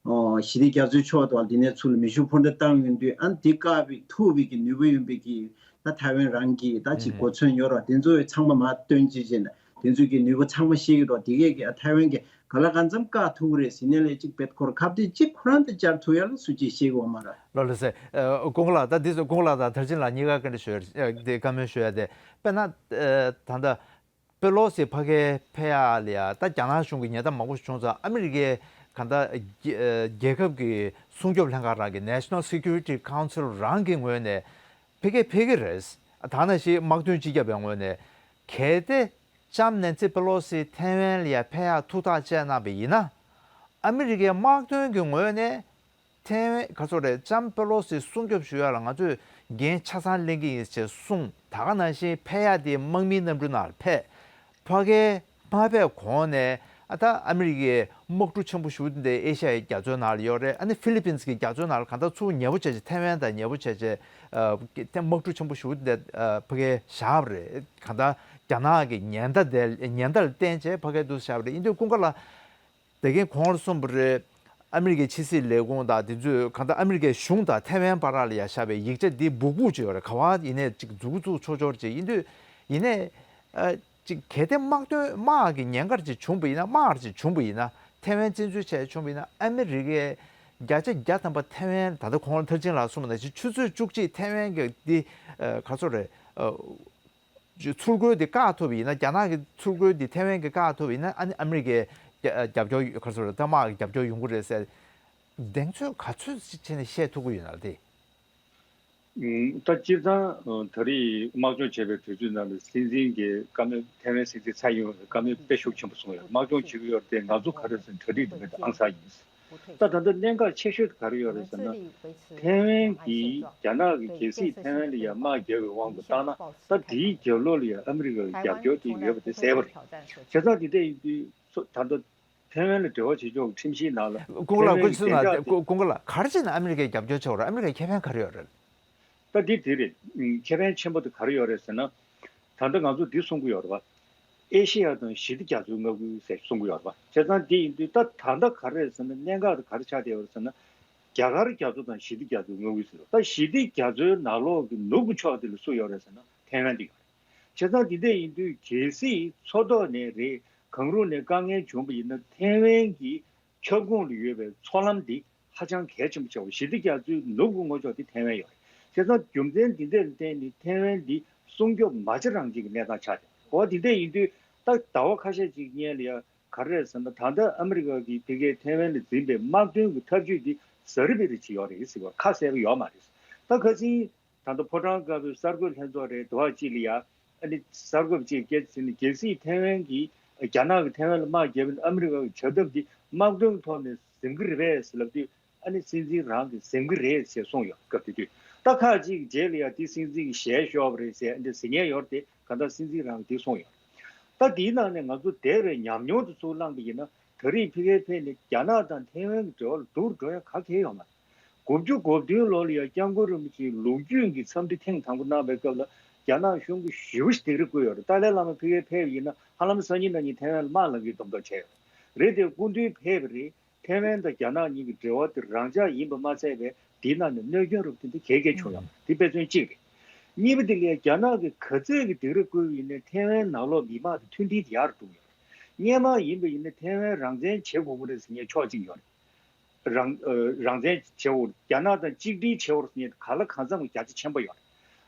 ཞི་བདེ་རྒྱ་མཚོའི་ཕྱོགས་དང་དེ་ནས་ཚུར་མེ་ཤུགས་འཕུར་མདའ་བཏང་ཡོང་དུས་ཨ་ནི་དེ་བཀག་པའི་ཐུབ་པའི་གི་ནུས་པ་ཡོད་པའི་གི་ད་ཐའེ་ཝན་རང་གི་ད་ཅིག་གོ་མཚོན་ཡོད་ར། དེ་ཚོ་ཚང་མ་མར་སྟོན་ཅི་བྱས་ན་དེ་ཚོ་གི་ནུས་པ་ཚང་མ་ཤེས་ཀྱི་འདུག་དེ་གས་ཀྱི་ཨ་ཐའེ་ཝན་གྱི་ག་ལ་གང་འཚམ་བཀག་ཐུབ་ཀྱི་རེད་ཟེར་ནས་ལས་ཅིག་བེད་ཁོ་ར་ཁ་གཏད་ཅིག་ཁོ་རང་དེ་བཅར་ཐུབ་ཡ་ལ་སུ་ཅིག་ཤེས་ཀྱི་ཡོད་མ་རེད། ལོ་ལོ་སེ། ཨ། ཀུན་གླ་ད་འདི་ཚོ་ཀུན་གླ་དང་མཐར་ཕྱིན་ལ་གཉིས་ཀ་བཀའ་འདྲི་ཞུ་ཡ་དེ་བཀའ་མོལ་ཞུ་ཡ་དེ། དཔེར་ན་ཨ་ད་ལྟ་པེ་ལོ་སི་ཕ་གིར་ཕེབས་ཡ་ལ་ཡ་ད་རྒྱ་ནག་གཞུང་གི་ཉེན་བརྡ་མང་པོ་ཞིག་བྱུང་ཙང་ཨ་མི་རི་ཀའི་གང་ལྟར་རྒྱལ་ཁབ་ཀྱི་སྲུང་སྐྱོབ་ལྷན་ཁང་རང་གི་National Security Council རང་གི་ངོས་ནས་ཕ་གིར་ཕེབས་ཀྱི་རེད། ད་ནང་བཞིན་དམག་དོན་སྤྱི་ཁྱབ་པའི་ངོས་ནས་གལ་ཏེ་ལྕམ་ནན་སི་པེ་ལོ་སི་ཐའེ་ཝན་ལ་ཡ་ཕེབས་ཡ་ཐུགས་ཐག་བཅད་གནང་བ་ཡིན་ན་ཨ་མི་རི་ཀའི་དམག་དོན་གྱི་ངོས་ནས་ཐའེ་ཝན་ག་ཚོད་རེད། ལྕམ་པེ་ལོ་སི་སྲུང་སྐྱོབ་ཞུ་ཡ་ལ་ང་ཚོས་འགན་ཆ་ཚང་ལེན་གྱི་ཡིན་ཞེས་གསུངས། ད་ག་ནང་བཞིན་ཕེབས་ཡ་དེ་དམག་མིའི་གནམ་གྲུ་ནང་ལ་ཕེབས། ཕ་གིར་མ་ཕེབས་གོང་ནས་ ཨ་ད་ཨ་མི་རི་ཀའི་དམག་གྲུ་ཆེན་པོ་ཞིག་འདི་ཨེ་ཤ་ཡའི་རྒྱ་མཚོའི་ནང་ལ་ཡོད་རེད། ཨ་ནི་ཧྥི་ལི་པིན་གྱི་རྒྱ་མཚོའི་ནང་ལ་གང་ལྟར་ཚུར་ཉེ་པོ་བྱས་བྱས་ཐའེ་ཝན་དང་ཉེ་པོ་བྱས་བྱས་ཨ་དམག་གྲུ་ཆེན་པོ་ཞིག་འདི་ཨ་ཕ་གིར་བཞག་པ་རེད། གང་ལྟར་རྒྱ་ནག་གི་ཉེན་བརྡ་དེ་ཉེན་བརྡ་ལ་བརྟེན་བྱས་ཕ་གིར་འདུག་བཞག་པ་རེད། ཡིན་དུས་ཀུན་དགའ་ལགས། དེ་གིན་གོང་ལ་གསུངས་པ་རེད། ཨ་མི་རི་ཀའི་ཕྱི་སྲིད་ལས་ཁུངས་དང་དེ་ཚོས་གང་ལྟར་ཨ་མི་རི་ཀའི་གཞུང་དང་ཐའེ་ཝན་བར་ལ་ཡ་བཞག་པའི་ཡིག་ཆ་འདི་སྦུག་སྦུག་ཅིག་ཡོད་རེད། ག་བ་ཡིན་ནའི་ཅིག་མཛུབ་གུ་བཙུགས་ཆོག་ཆོག་ཅིག་ཡིན་དུས་ཡིན་ནའི་ཨ་ཅིག་གལ་ཏེ་དམག་དོན་དམག་གི་ཉེན་ཁ་ཅིག་བྱུང་པ་ཡིན་ན་དམག་ཅིག་བྱུང་པ་ཡིན་ན་ཐའེ་ཝན་བཙན་འཛུལ་བྱས་བྱུང་པ་ཡིན་ན་ཨ་མི་རི་ཀའི་བརྒྱ་ཆ་བརྒྱ་ཐམ་པ་ཐའེ་ཝན་ད་ལྟ་གོང་ལ་མཐར་ཕྱིན་ལ་གསུངས་པ་ནང་བཞིན་ཆུ་ཚོད་བཅུ་གཅིག་ཐའེ་ཝན་གྱི་འདི་ཨ་ག་ཚོད་རེད་ཨ། ཚུར་རྒོལ་དེ་བཀག་ཐུབ་པ་ཡིན་ན། རྒྱ་ནག་གི་ཚུར་རྒོལ་དེ་ཐའེ་ཝན་གྱིས་བཀག་ཐུབ་པ་ཡིན་ན། ཨ་ནི་ཨ་མི་རི་ཀའི་རྒྱ་རྒྱབ་སྐྱོར་ག་རེ་ཟེར་དམག་གི་རྒྱབ་སྐྱོར་ཡོང་གི་རེད་ཟེར། གདེང་ཚོད་ག་ཚོད་ཅིག་བྱས་ནས་བཤད་ཐུབ་ཀྱི་ཡོད་ན་དེ། ད་སྤྱིར་བཏང་ད་རེས་དམག་སྦྱོང་བྱས་པའི་དུས་ཚོད་ནང་ལ་སྲིད་འཛིན་གྱི་བཀའ་མོལ་ཐའེ་ཝན་སྲིད་འཛིན་ཚའེ་ཡིན་ཝེ་བཀའ་མོལ་དཔེ་ཤུགས་ཆེན་པོ་གསུངས་ཡོད། དམག་སྦྱོང་བྱེད་ཀྱི་ཡོད་རེད་དེ་ང་ཚོ་ག་རེ་ཟེར་གྲ་སྒྲིག་དེ་མེད་དེ་ཨང་གསར་ཡིན། ད་ད་ལྟ་གནད་འགག་ཆེ་ཤོས་དེ་ག་རེ་ཡོད་རེད་ཟེར་ན། ཐའེ་ཝན་གྱིས་རྒྱ་ནག་གིས་གལ་སྲིད་ཐའེ་ཝན་ལ་ཡ་དམག་བརྒྱབ་པའི་དབང་དུ་བཏང་ན་ད་དེའི་རྒྱབ་ལོགས་ལ་ཡ་ཨ་མི་རི་ཀ་གི་རྒྱབ་སྐྱོར་དེ་ཡོད་པ་དེ་གསལ་པོ་རེད། བྱས་ཙང་དེ་འདྲ་ཡིན་དུས་ཚོ་ད་ལྟ་ཐའེ་ཝན་ལ་འབྲེལ་བ་བྱེད་ཕྱོགས་ཀྱི་ཁྲིམས་གཞིའི་ནང་ལ་ཀུན་དགའ་ལགས། ཐའེ་ཝན་གྱི་བདེ་འཇགས་དེ་ཀུན་དགའ་ལགས། ག་རེ་བྱས་ན་ཨ་མི་རི་ཀས་རྒྱབ་སྐྱོར་བྱེད་དགོས་རེད། ཨ་མི་རི་ཀའི་ཁེ་ཕན་ག་རེ་ཡོད་རེད། ད་འདི་དེ་རེད། ཁེ་ཕན་ཆེན་པོ་དེ་ག་རེ་ཡོད་རེད་ཟེར་ན། ད་ལྟ་ང་ཚོ་འདི་གསུང་གི་ཡོད་རེད་བ། ཨེ་ཤེ་ཡ་དང་ཞི་བདེ་རྒྱ་མཚོའི་མངའ་ཁུལ་ཟེར་གསུང་གི་ཡོད་རེད་བ། བྱས་ཙང་འདི་ཡིན་དུས་ད་ད་ལྟ་ག་རེ་རེད་ཟེར་ན་གནད་འགག་དེ་ག་རེ་ཆགས་བསྡད་ཡོད་རེད་ཟེར་ན། རྒྱ་གར་རྒྱ་མཚོ་དང་ཞི་བདེ་རྒྱ་མཚོའི་མངའ་ཁུལ་ཟེར་བ། ད་ཞི་བདེ་རྒྱ་མཚོའི་ནང་ལོགས་ཀྱི་ནུབ་ཀྱི་ཕྱོགས་དེ་ལ་སུ་ཡོད་རེད་ཟེར་ན་ཐའེ་ཝན་དེ་ཡོད་རེད། བྱས་ཙང་འདི་འདྲ་ཡིན་དུས་གལ་སྲིད་མཚོ་ཐོག་ནས་རེད་གང་རུང་ནས་དཀའ་ངལ་བྱུང་བ་ཡིན་ན་ཐའེ་ཝན་གྱི་ཁྱབ་ཁོངས་ལ་ཡོད་པའི་མཚོ་ལམ་འདི་ཧ་ཅང་གལ་ཆེན་པོ་ཆགས་པ། ཞི་བདེ་རྒྱ་མཚོའི་ནུབ་ཀྱི་ངོས་ཕྱོགས་འདི་ཐའེ་ཝན་ཡོད་རེད། བྱས་ཙང་རྒྱུ་མཚན་འདི་འདྲ་ལ་བརྟེན་ནས་ཐའེ་ཝན་འདི་སྲུང་སྐྱོབ་མ་བྱེད་རང་བྱེད་ཀྱི་གནས་སྟངས་ཆགས་ཏེ། འོ་འདི་འདྲ་ཡིན་དུས་ད་ཟླ་བ་ཁ་ཤས་ཅིག་སྔོན་ལ་ཡ་ག་རེ་རེད་ཟེར་ན་ད་ལྟ་ཨ་མི་རི་ཀ་གིས་ཕ་གིར་ཐའེ་ཝན་ལ་འཛིན་པའི་དམག་དོན་གྱི་ཐབས་ཇུས་འདི་ཟ་རི་བི་རི་བྱེད་ཡོད་རེད་ཟེར་བ་ཁ་གསལ་པོ་ཡོད་མ་རེད། ད་ཁ་སང་ད་ལྟ་ཕོ་བྲང་དཀར་པོའི་གསར་འགོད་ལྷན་ཚོགས་རེད་དུ་བ་གཅིག་ལ་ཡ། ཨ་ནི་གསར་འགོད་པ་གཅིག་སྐད་ཆ་དྲིས་ནས་གལ་སྲིད་ཐའེ་ཝན་གྱིས་རྒྱ་ནག་གིས་ཐའེ་ཝན་ལ་དམག་བརྒྱབ་ན་ཨ་མི་རི་ཀ་གི་བྱ་ཐབས་འདི་དམག་དོན་ཐོག་ནས་འཛེམ་གི་རེད་པས་ཟེར་ལབ་དུས་ཨ་ནི་སྲིད་འཛིན་རང་གིས་འཛེམ་གི་རེད་ཟེར་གསུངས་ཡོད། སྐབས་དེ་དུས་ད་ཁག་ཅིག་རྗེས་ལ་ཡ་དེ་སྲིད་འཛིན་གྱིས་ཞལ་ཤོར་བ་རེད་ཟེར་ཨ་འདྲ་ཟེར་མཁན་ཡོད་རེད་དེ་གང་ལྟར་སྲིད་འཛིན་རང་གིས་དེ་གསུངས་ཡོད། ད་དེའི་ནང་ནས་ང་ཚོ་འདས་པའི་ཉམས་མྱོང་དེ་ཚུར་བླངས་པ་ཡིན་ན་ད་རེས་ཕ་གིར་ཕེབས་ནས་རྒྱ་ནག་དང་ཐའེ་ཝན་གྱི་འབྲེལ་བ་ལ་སྡུག་རུ་འགྲོ་ཡ་ག་གེ་ཡོད་མ་རེད། དགུ་བཅུ་གོ་བདུན་ལོ་ལ་ཡང་སྐྱབས་མགོན་རིན་པོ་ཆེའི་ལོ་རྒྱུས་ཀྱི་འཚམས་འདྲི་ཐེངས་དང་པོ་གནང་བའི་སྐབས་ལ་རྒྱ་ནག་གཞུང་གིས་ཞེ་པོ་ཞིག་སྡིགས་ར་བསྐུལ་ཡོད་རེད། ཏཱ་ལའི་བླ་མ་ཕ་གིར་ཕེབས་ཡིན་ན་ཧ་ལམ་སང་ཉིན་གནངས་ཉིན་ཐའེ་ཝན་ལ་དམག་ལངས་ཀྱི་མདོག་མདོག་བྱས་ཡོད་རེད། དེ་སྐུ་མདུན་ཕེབས་པ་རེད། ཐའེ་ཝན་དང་རྒྱ་ནག་གཉིས་ཀྱི་འབྲེལ་བ་དེ་རང་འཇགས་ཡིན་པ་མ་ཚད་པའི་དེའི་ནང་ནས་གནོད་སྐྱོན་རུབ་དེ་འདྲ་གས་གས་བྱུང་ཡོད་རེད། དེ་དཔེ་མཚོན་གཅིག་རེད། གཉིས་པ་དེ་ལ་ཡང་རྒྱ་ནག་གིས་ག་ཚད་ཀྱི་སྡིགས་ར་བསྐུལ་བ་ཡིན་ནའི་ཐའེ་ཝན་ནང་ལོགས་མི་མང་དེ་མཐུན་སྒྲིལ་དེ་ཡར་འགྲོ་གི་ཡོད་རེད། སྔོན་མ་ཡིན་པ་ཡིན་ན་ཐའེ་ཝན་རང་བཙན་བྱེད་དགོས་ཀྱི་རེད་ཟེར་མཁན་ཕྱོགས་གཅིག་ཡོད་རེད། རང་ཨ་རང་བཙན་བྱེད་འོ་རྒྱ་ནག་དང་གཅིག་སྒྲིལ་བྱེད་འོ་ཟེར་མཁན་ག་ལ་གང་འཚམ་གྱི་རྒྱ་ཆ་ཆེན་པོ་ཡོད་རེད།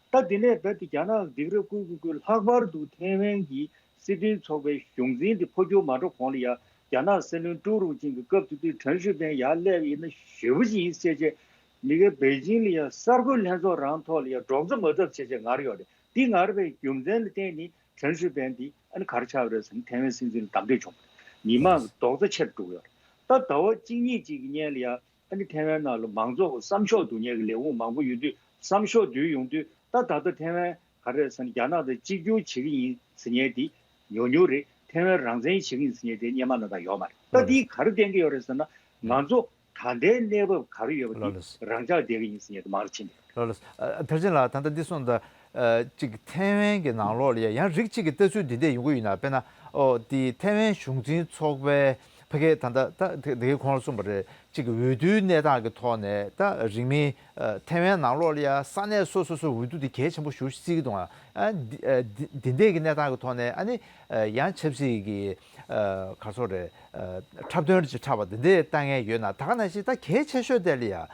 ད་དེ་ནས་རྦད་དེ་རྒྱ་ནག་སྡིགས་ར་བསྐུལ་བསྐུལ་བསྐུལ་ལྷག་པར་དུ་ཐའེ་ཝན་གྱི་སྲིད་དོན་ཚོགས་པའི་གཞུང་འཛིན་དེ་འཕོ་འགྱུར་མ་འགྲོ་གོང་ལ་ཡ་རྒྱ་ནག་སྲིད་བློན་ཀྲུའུ་རུང་ཅིན་གྱི་སྐབས་དེ་དུས་ཁྲན་ཧྲུའེ་ཕེན་ཡར་སླེབས་ཡིན་ན་ཞེ་པོ་ཅིག་ཡིན་ཟེར་བྱས་མི་སྒེར་པེ་ཅིང་ལ་ཡ་གསར་འགོད་ལྷན་ཚོགས་རང་ཐོག་ལ་ཡ་སྒྲོག་རྩ་མ་བཏབ་བྱས་བྱས་ངར་ཡོད་རེད། འདི་ངར་བའི་རྒྱུ་མཚན་ལ་བརྟེན་ནས་ཁྲན་ཧྲུའེ་ཕེན་འདི་ཨ་ནི་ག་རེ་ཆགས་པ་རེད་ཟེར་ན་ཐའེ་ཝན་སྲིད་འཛིན་ལ་གདམ་འཐེན་བྱུང་བ་རེད། མི་མང་གི་རྡོག་རྩ་ཆེ་རུ་འགྲོ་གི་ཡོད་རེད། ད་ཟླ་བ་གཅིག་གཉིས་ཅིག་གི་སྔོན་ལ་ཡ་ཨ་ནི་ཐའེ་ཝན་ནང་ལ་མང་ཚོགས་ཀྱི་བསམ་ཤོག་བསྡུ་མཁན་གྱི་ལས་ཁུངས་མང་པོ་ཡོད་དུས་བསམ་ཤོག་བསྡུས་ཡོང་དུས་ད་ད་ལྟ་ཐའེ་ཝན་ག་རེ་རེད་ཟེར་ན་རྒྱ་ནག་དང་གཅིག་གྱུར་བྱེད་ཀྱི་ཡིན་ཟེར་མཁན་དེ་ཉུང་ཉུང་རེད། ཐའེ་ཝན་རང་བཙན་བྱེད་ཀྱི་ཡིན་ཟེར་མཁན་དེ་སྔོན་མ་ནང་ལྟར་ཡོད་མ་རེད། ད་འདིས་ག་རེ་བསྟན་གྱི་ཡོད་རེད་ཟེར་ན་ང་ཚོ་ད་ལྟའི་གནས་བབ་ག་རེ་ཡོད་པ་འདི་རང་འཇགས་བསྡད་ཀྱི་ཡིན་ཟེར་མཁན་དེ་མར་ཕྱིན་པ་རེད། ལགས་ལགས། ཨ། མཐར་ཕྱིན་ལ་ད་ལྟ་འདི་གསུངས་དང་། ཨ། གཅིག་ཐའེ་ཝན་གྱི་ནང་ལོགས་ལ་ཡང་རིགས་གཅིག་གི་ལྟ་ཚུལ་འདི་འདྲས་ཡོང་གི་ཡོད་ན། དཔེར་ན། ཨོ། འདི་ཐའེ་ཝན་གཞུང་འཛིན་ཚོགས་པའི་ཕ་གིའི་ད་ལྟ་ད་དེ་དེ་གའི་གོང་ལ་གསུངས་པ་རེད། གཅིག་གི་འོས་བསྡུའི་གནས་སྟངས་ཀྱི་ཐོག་ནས་ད་རིང་མིན། ཨ། ཐའེ་ཝན་ནང་ལོགས་ལ་ཡང་ས་གནས་སོ་སོ་སོའི་འོས་བསྡུ་འདི་གལ་ཆེན་པོ་ཞེ་པོ་ཅིག་བརྩི་གི་འདུག་ཨ། ཨ། འདི་ཨ། འདི་འདི་འདྲས་ཀྱི་གནས་སྟངས་ཀྱི་ཐོག་ནས་ཨ་ནི། ཨ། ཡང་ཆབ་སྲིད་ཀྱི། ཨ། ག་རེ་ཟེར་དགོས་རེད། ཨ། འཁྲབ་སྟོན་ཅིག་འཁྲབ་པ་འདི་འདྲས་ལྟ་མཁན་ཡོད་ན། ད་ག་ནང་བཞིན་ད་གལ་ཆེ་ཤོས་དེ་ལ་ཡང་།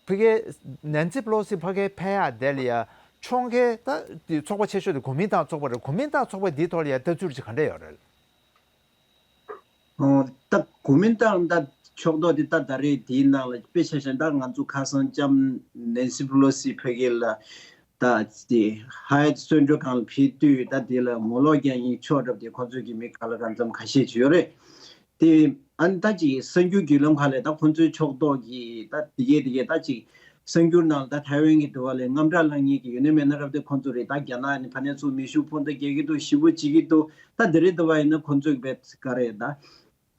ཕ་གིའི་ནན་སི་པེ་ལོ་སི་ཕ་གིར་ཕེབས་ཡག་དེ་ལ་ཡ་ཕྱོགས་འགལ་ད་དེ་ཚོགས་པ་ཆེ་ཤོས་དེ་གོ་མིན་ཏང་ཚོགས་པ་རེད། གོ་མིན་ཏང་ཚོགས་པ་འདིའི་ཐོག་ལ་ཡ་ལྟ་ཚུལ་ཅིག་ག་འདྲ་ཡོད་རེད། ཨོ། ད་གོ་མིན་ཏང་ད་ཕྱོགས་གཏོགས་དེ་ད་ད་རེས་དེའི་ནང་ལ་དཔེ་ཆ་བཞག་ན་ད་ང་ཚོ་ཁ་སང་ལྕམ་ནན་སི་པེ་ལོ་སི་ཕ་གི་ལ་ད་དེ་ཧ་ཡ་ཊི་གསོལ་མགྲོན་ཁང་ལ་ཕེབས་དུས་ད་དེ་ལ་ངོ་ལོག་རྒྱག་མཁན་ཕྱོགས་རེད་དེ་ཁོང་ཚོས་ཀྱི་མི་ག་ལ་གང་འཚམ་ཁ་ཤས་ཅིག་ཡོད་རེད། དེ་ཨ་ནི་ད་ཅིག་གསར་འགྱུར་བརྒྱུད་ལམ་ཁག་ལ་ད་ཁོང་ཚོའི་ཕྱོགས་གཏོགས་ཀྱི་ད་དེ་གས་དེ་གས་ད་ཅིག་ གསར་འགྱུར་ནང་ད་ཐའེ་ཝན་གྱི་འདུལ་བ་ལས་དངངས་སྐྲག་ལངས་མཁན་གྱི་ཡོད་ན་མེད་ན་རབ་དེ་ཁོང་ཚོ་རེད། ད་རྒྱ་ནག་ནི་ཕ་ནས་ཚུར་མེ་ཤུགས་འཕུར་མདའ་རྒྱག་གི་འདུག་ཞེ་པོ་བྱེད་ཀྱི་འདུག་ད་དེ་རིང་འདུལ་བ་ཡིན་ན་ཁོང་ཚོས་བེད་ག་རེད། ད་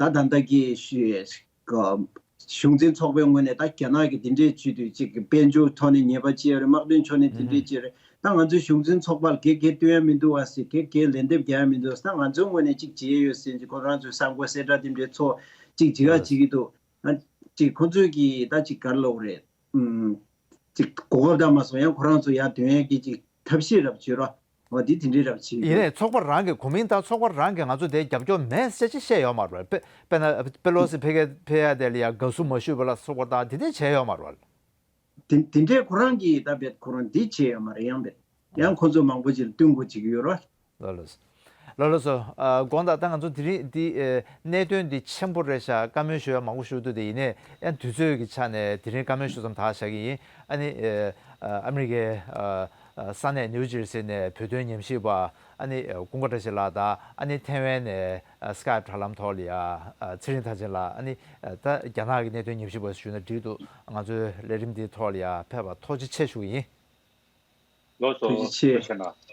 ད་ད་ལྟ་གི་ཞུ་གཞུང་འཛིན་ཚོགས་པའི་ངོས་ནས་ད་རྒྱ་ནག་གི་དེ་འདྲས་བྱེད་དུས་ཅིག་དཔལ་འབྱོར་ཐོག་ནས་ཉེས་པ་བཅས་རེད། དམག་དོན་ཕྱོགས་ནས་དེ་འདྲས་བཅས་རེད། ད་ང་ཚོའི་གཞུང་འཛིན་ཚོགས་པ་ལ་གེ་གེ་སྟོན་ཡ་མི་འདུག་བ་ཟེར། གེ་གེ་ལན་འདེབས་རྒྱག་ཡ་མི་འདུག་ད་ང་ཚོའི་ངོས་ནས་ཅིག་བྱེད་ཡ་ཡོད་ཟེར་གྱི་ཁོ་རང་ཚོའི་གསར་འགོད་གསལ་བསྒྲགས་དེ་འདྲས་ཚོགས་ཅིག་བྱེད་ཡ་བྱེད་ཀྱི་འདུག་ཨ་ཅིག་ཁོ་ཚོས་ཀྱིས་ད་ཅིག་ག་རེ་ལབ་དགོས་རེད། ཨུམ། ཅིག་གོ་སྐབས་བདག་མ་སོང་ཡང་ཁོ་རང་ཚོ་ཡར་འདོན་ཡས་ཀྱི་ཅིག་ཐབས་ཤེས་རབ་བྱེད་རོགས། འོ་འདི་དེ་འདྲའི་རབ་བྱེད་ཡིན་ཀྱི་ནའི་ཚོགས་པ་རང་གི་གོ་མིང་དང་ཚོགས་པ་རང་གི་ང་ཚོ་དེ་རྒྱབ་སྐྱོར་མེད་ཟེར་ཅིག་བཤད་ཡོད་མ་རེད་པ། དཔེ་དཔེ་ན་པེ་ལོ་སི་ཕེབས་ཀྱི་ཕེབས་ཡ་དེ་ལ་ཡ་དགའ་བསུ་མ་ཞུས་པ་ལ་སོགས་པ་དང་དེ་འདྲས་བྱས་ཡོད་མ་རེད་པ། དེ་དེ་འདྲས་ཁོ་རང་གིས་ད་བེད་ཁོ་རང་འདི་བྱས་ཡོད་མ་རེད། ཡང་བེད་ཡང་ཁོ་ཚོ་མང་པོ་ཅིག་ལ་བསྟུན་དགོས་བྱེད་ཀྱི་ཡོད་རོགས། ལགས་ལགས་སོ། ལགས་ལགས་སོ། ཨ་དགོངས་དག་ད་ང་ཚོ་དེ་རིང་འདི་ཨེ་གནད་དོན་འདི་ཆེན་པོ་རེད་ཤག་བཀའ་མོལ་ཞུ་ཡ་མང་པོ་ཞུ་འདུག་དེ་ཡིན་ནའི་ཡང་དུས་ཚོད་ཀྱི་ཆ་ནས་དེ་རིང་བཀའ་མོལ་ཞུ་མཚམས་དག་བཞག་གི་ཡིན། ཨ་ནི་ཨེ་ཨ་ཨ་མི་རི་ཀའི་ཨ་ཨ་ས་གནས་ནིའུ་ཇར་སི་ནས་བོད་དོན་ཉམས་ཞིབ་པ་ཨ་ནི་ཨེ་ཀུན་དགའ་བཀྲ་ཤིས་ལགས་དང་ཨ་ནི་ཐེ་ཝན་ནས་ཨ་སི་ཀའེབ་དྲ་ལམ་ཐོག་ལ་ཡ་ཨ་ཚེ་རིང་མཐར་ཕྱིན་ལགས་ཨ་ནི་ཨ་ད་རྒྱ་ནག་གི་གནད་དོན་ཉམས་ཞིབ་པ་ཞུས་ན་འགྲིག་འདུག་ང་ཚོའི་ལས་རིམ་འདིའི་ཐོག་ལ་ཡ་ཕེབས་པ་ཐུགས་རྗེ་ཆེ་ཞུ་གི་ཡིན། ལགས་སོ། ཐུགས་རྗེ་ཆེ། ཐུགས་རྗེ་ཆེ་གནང་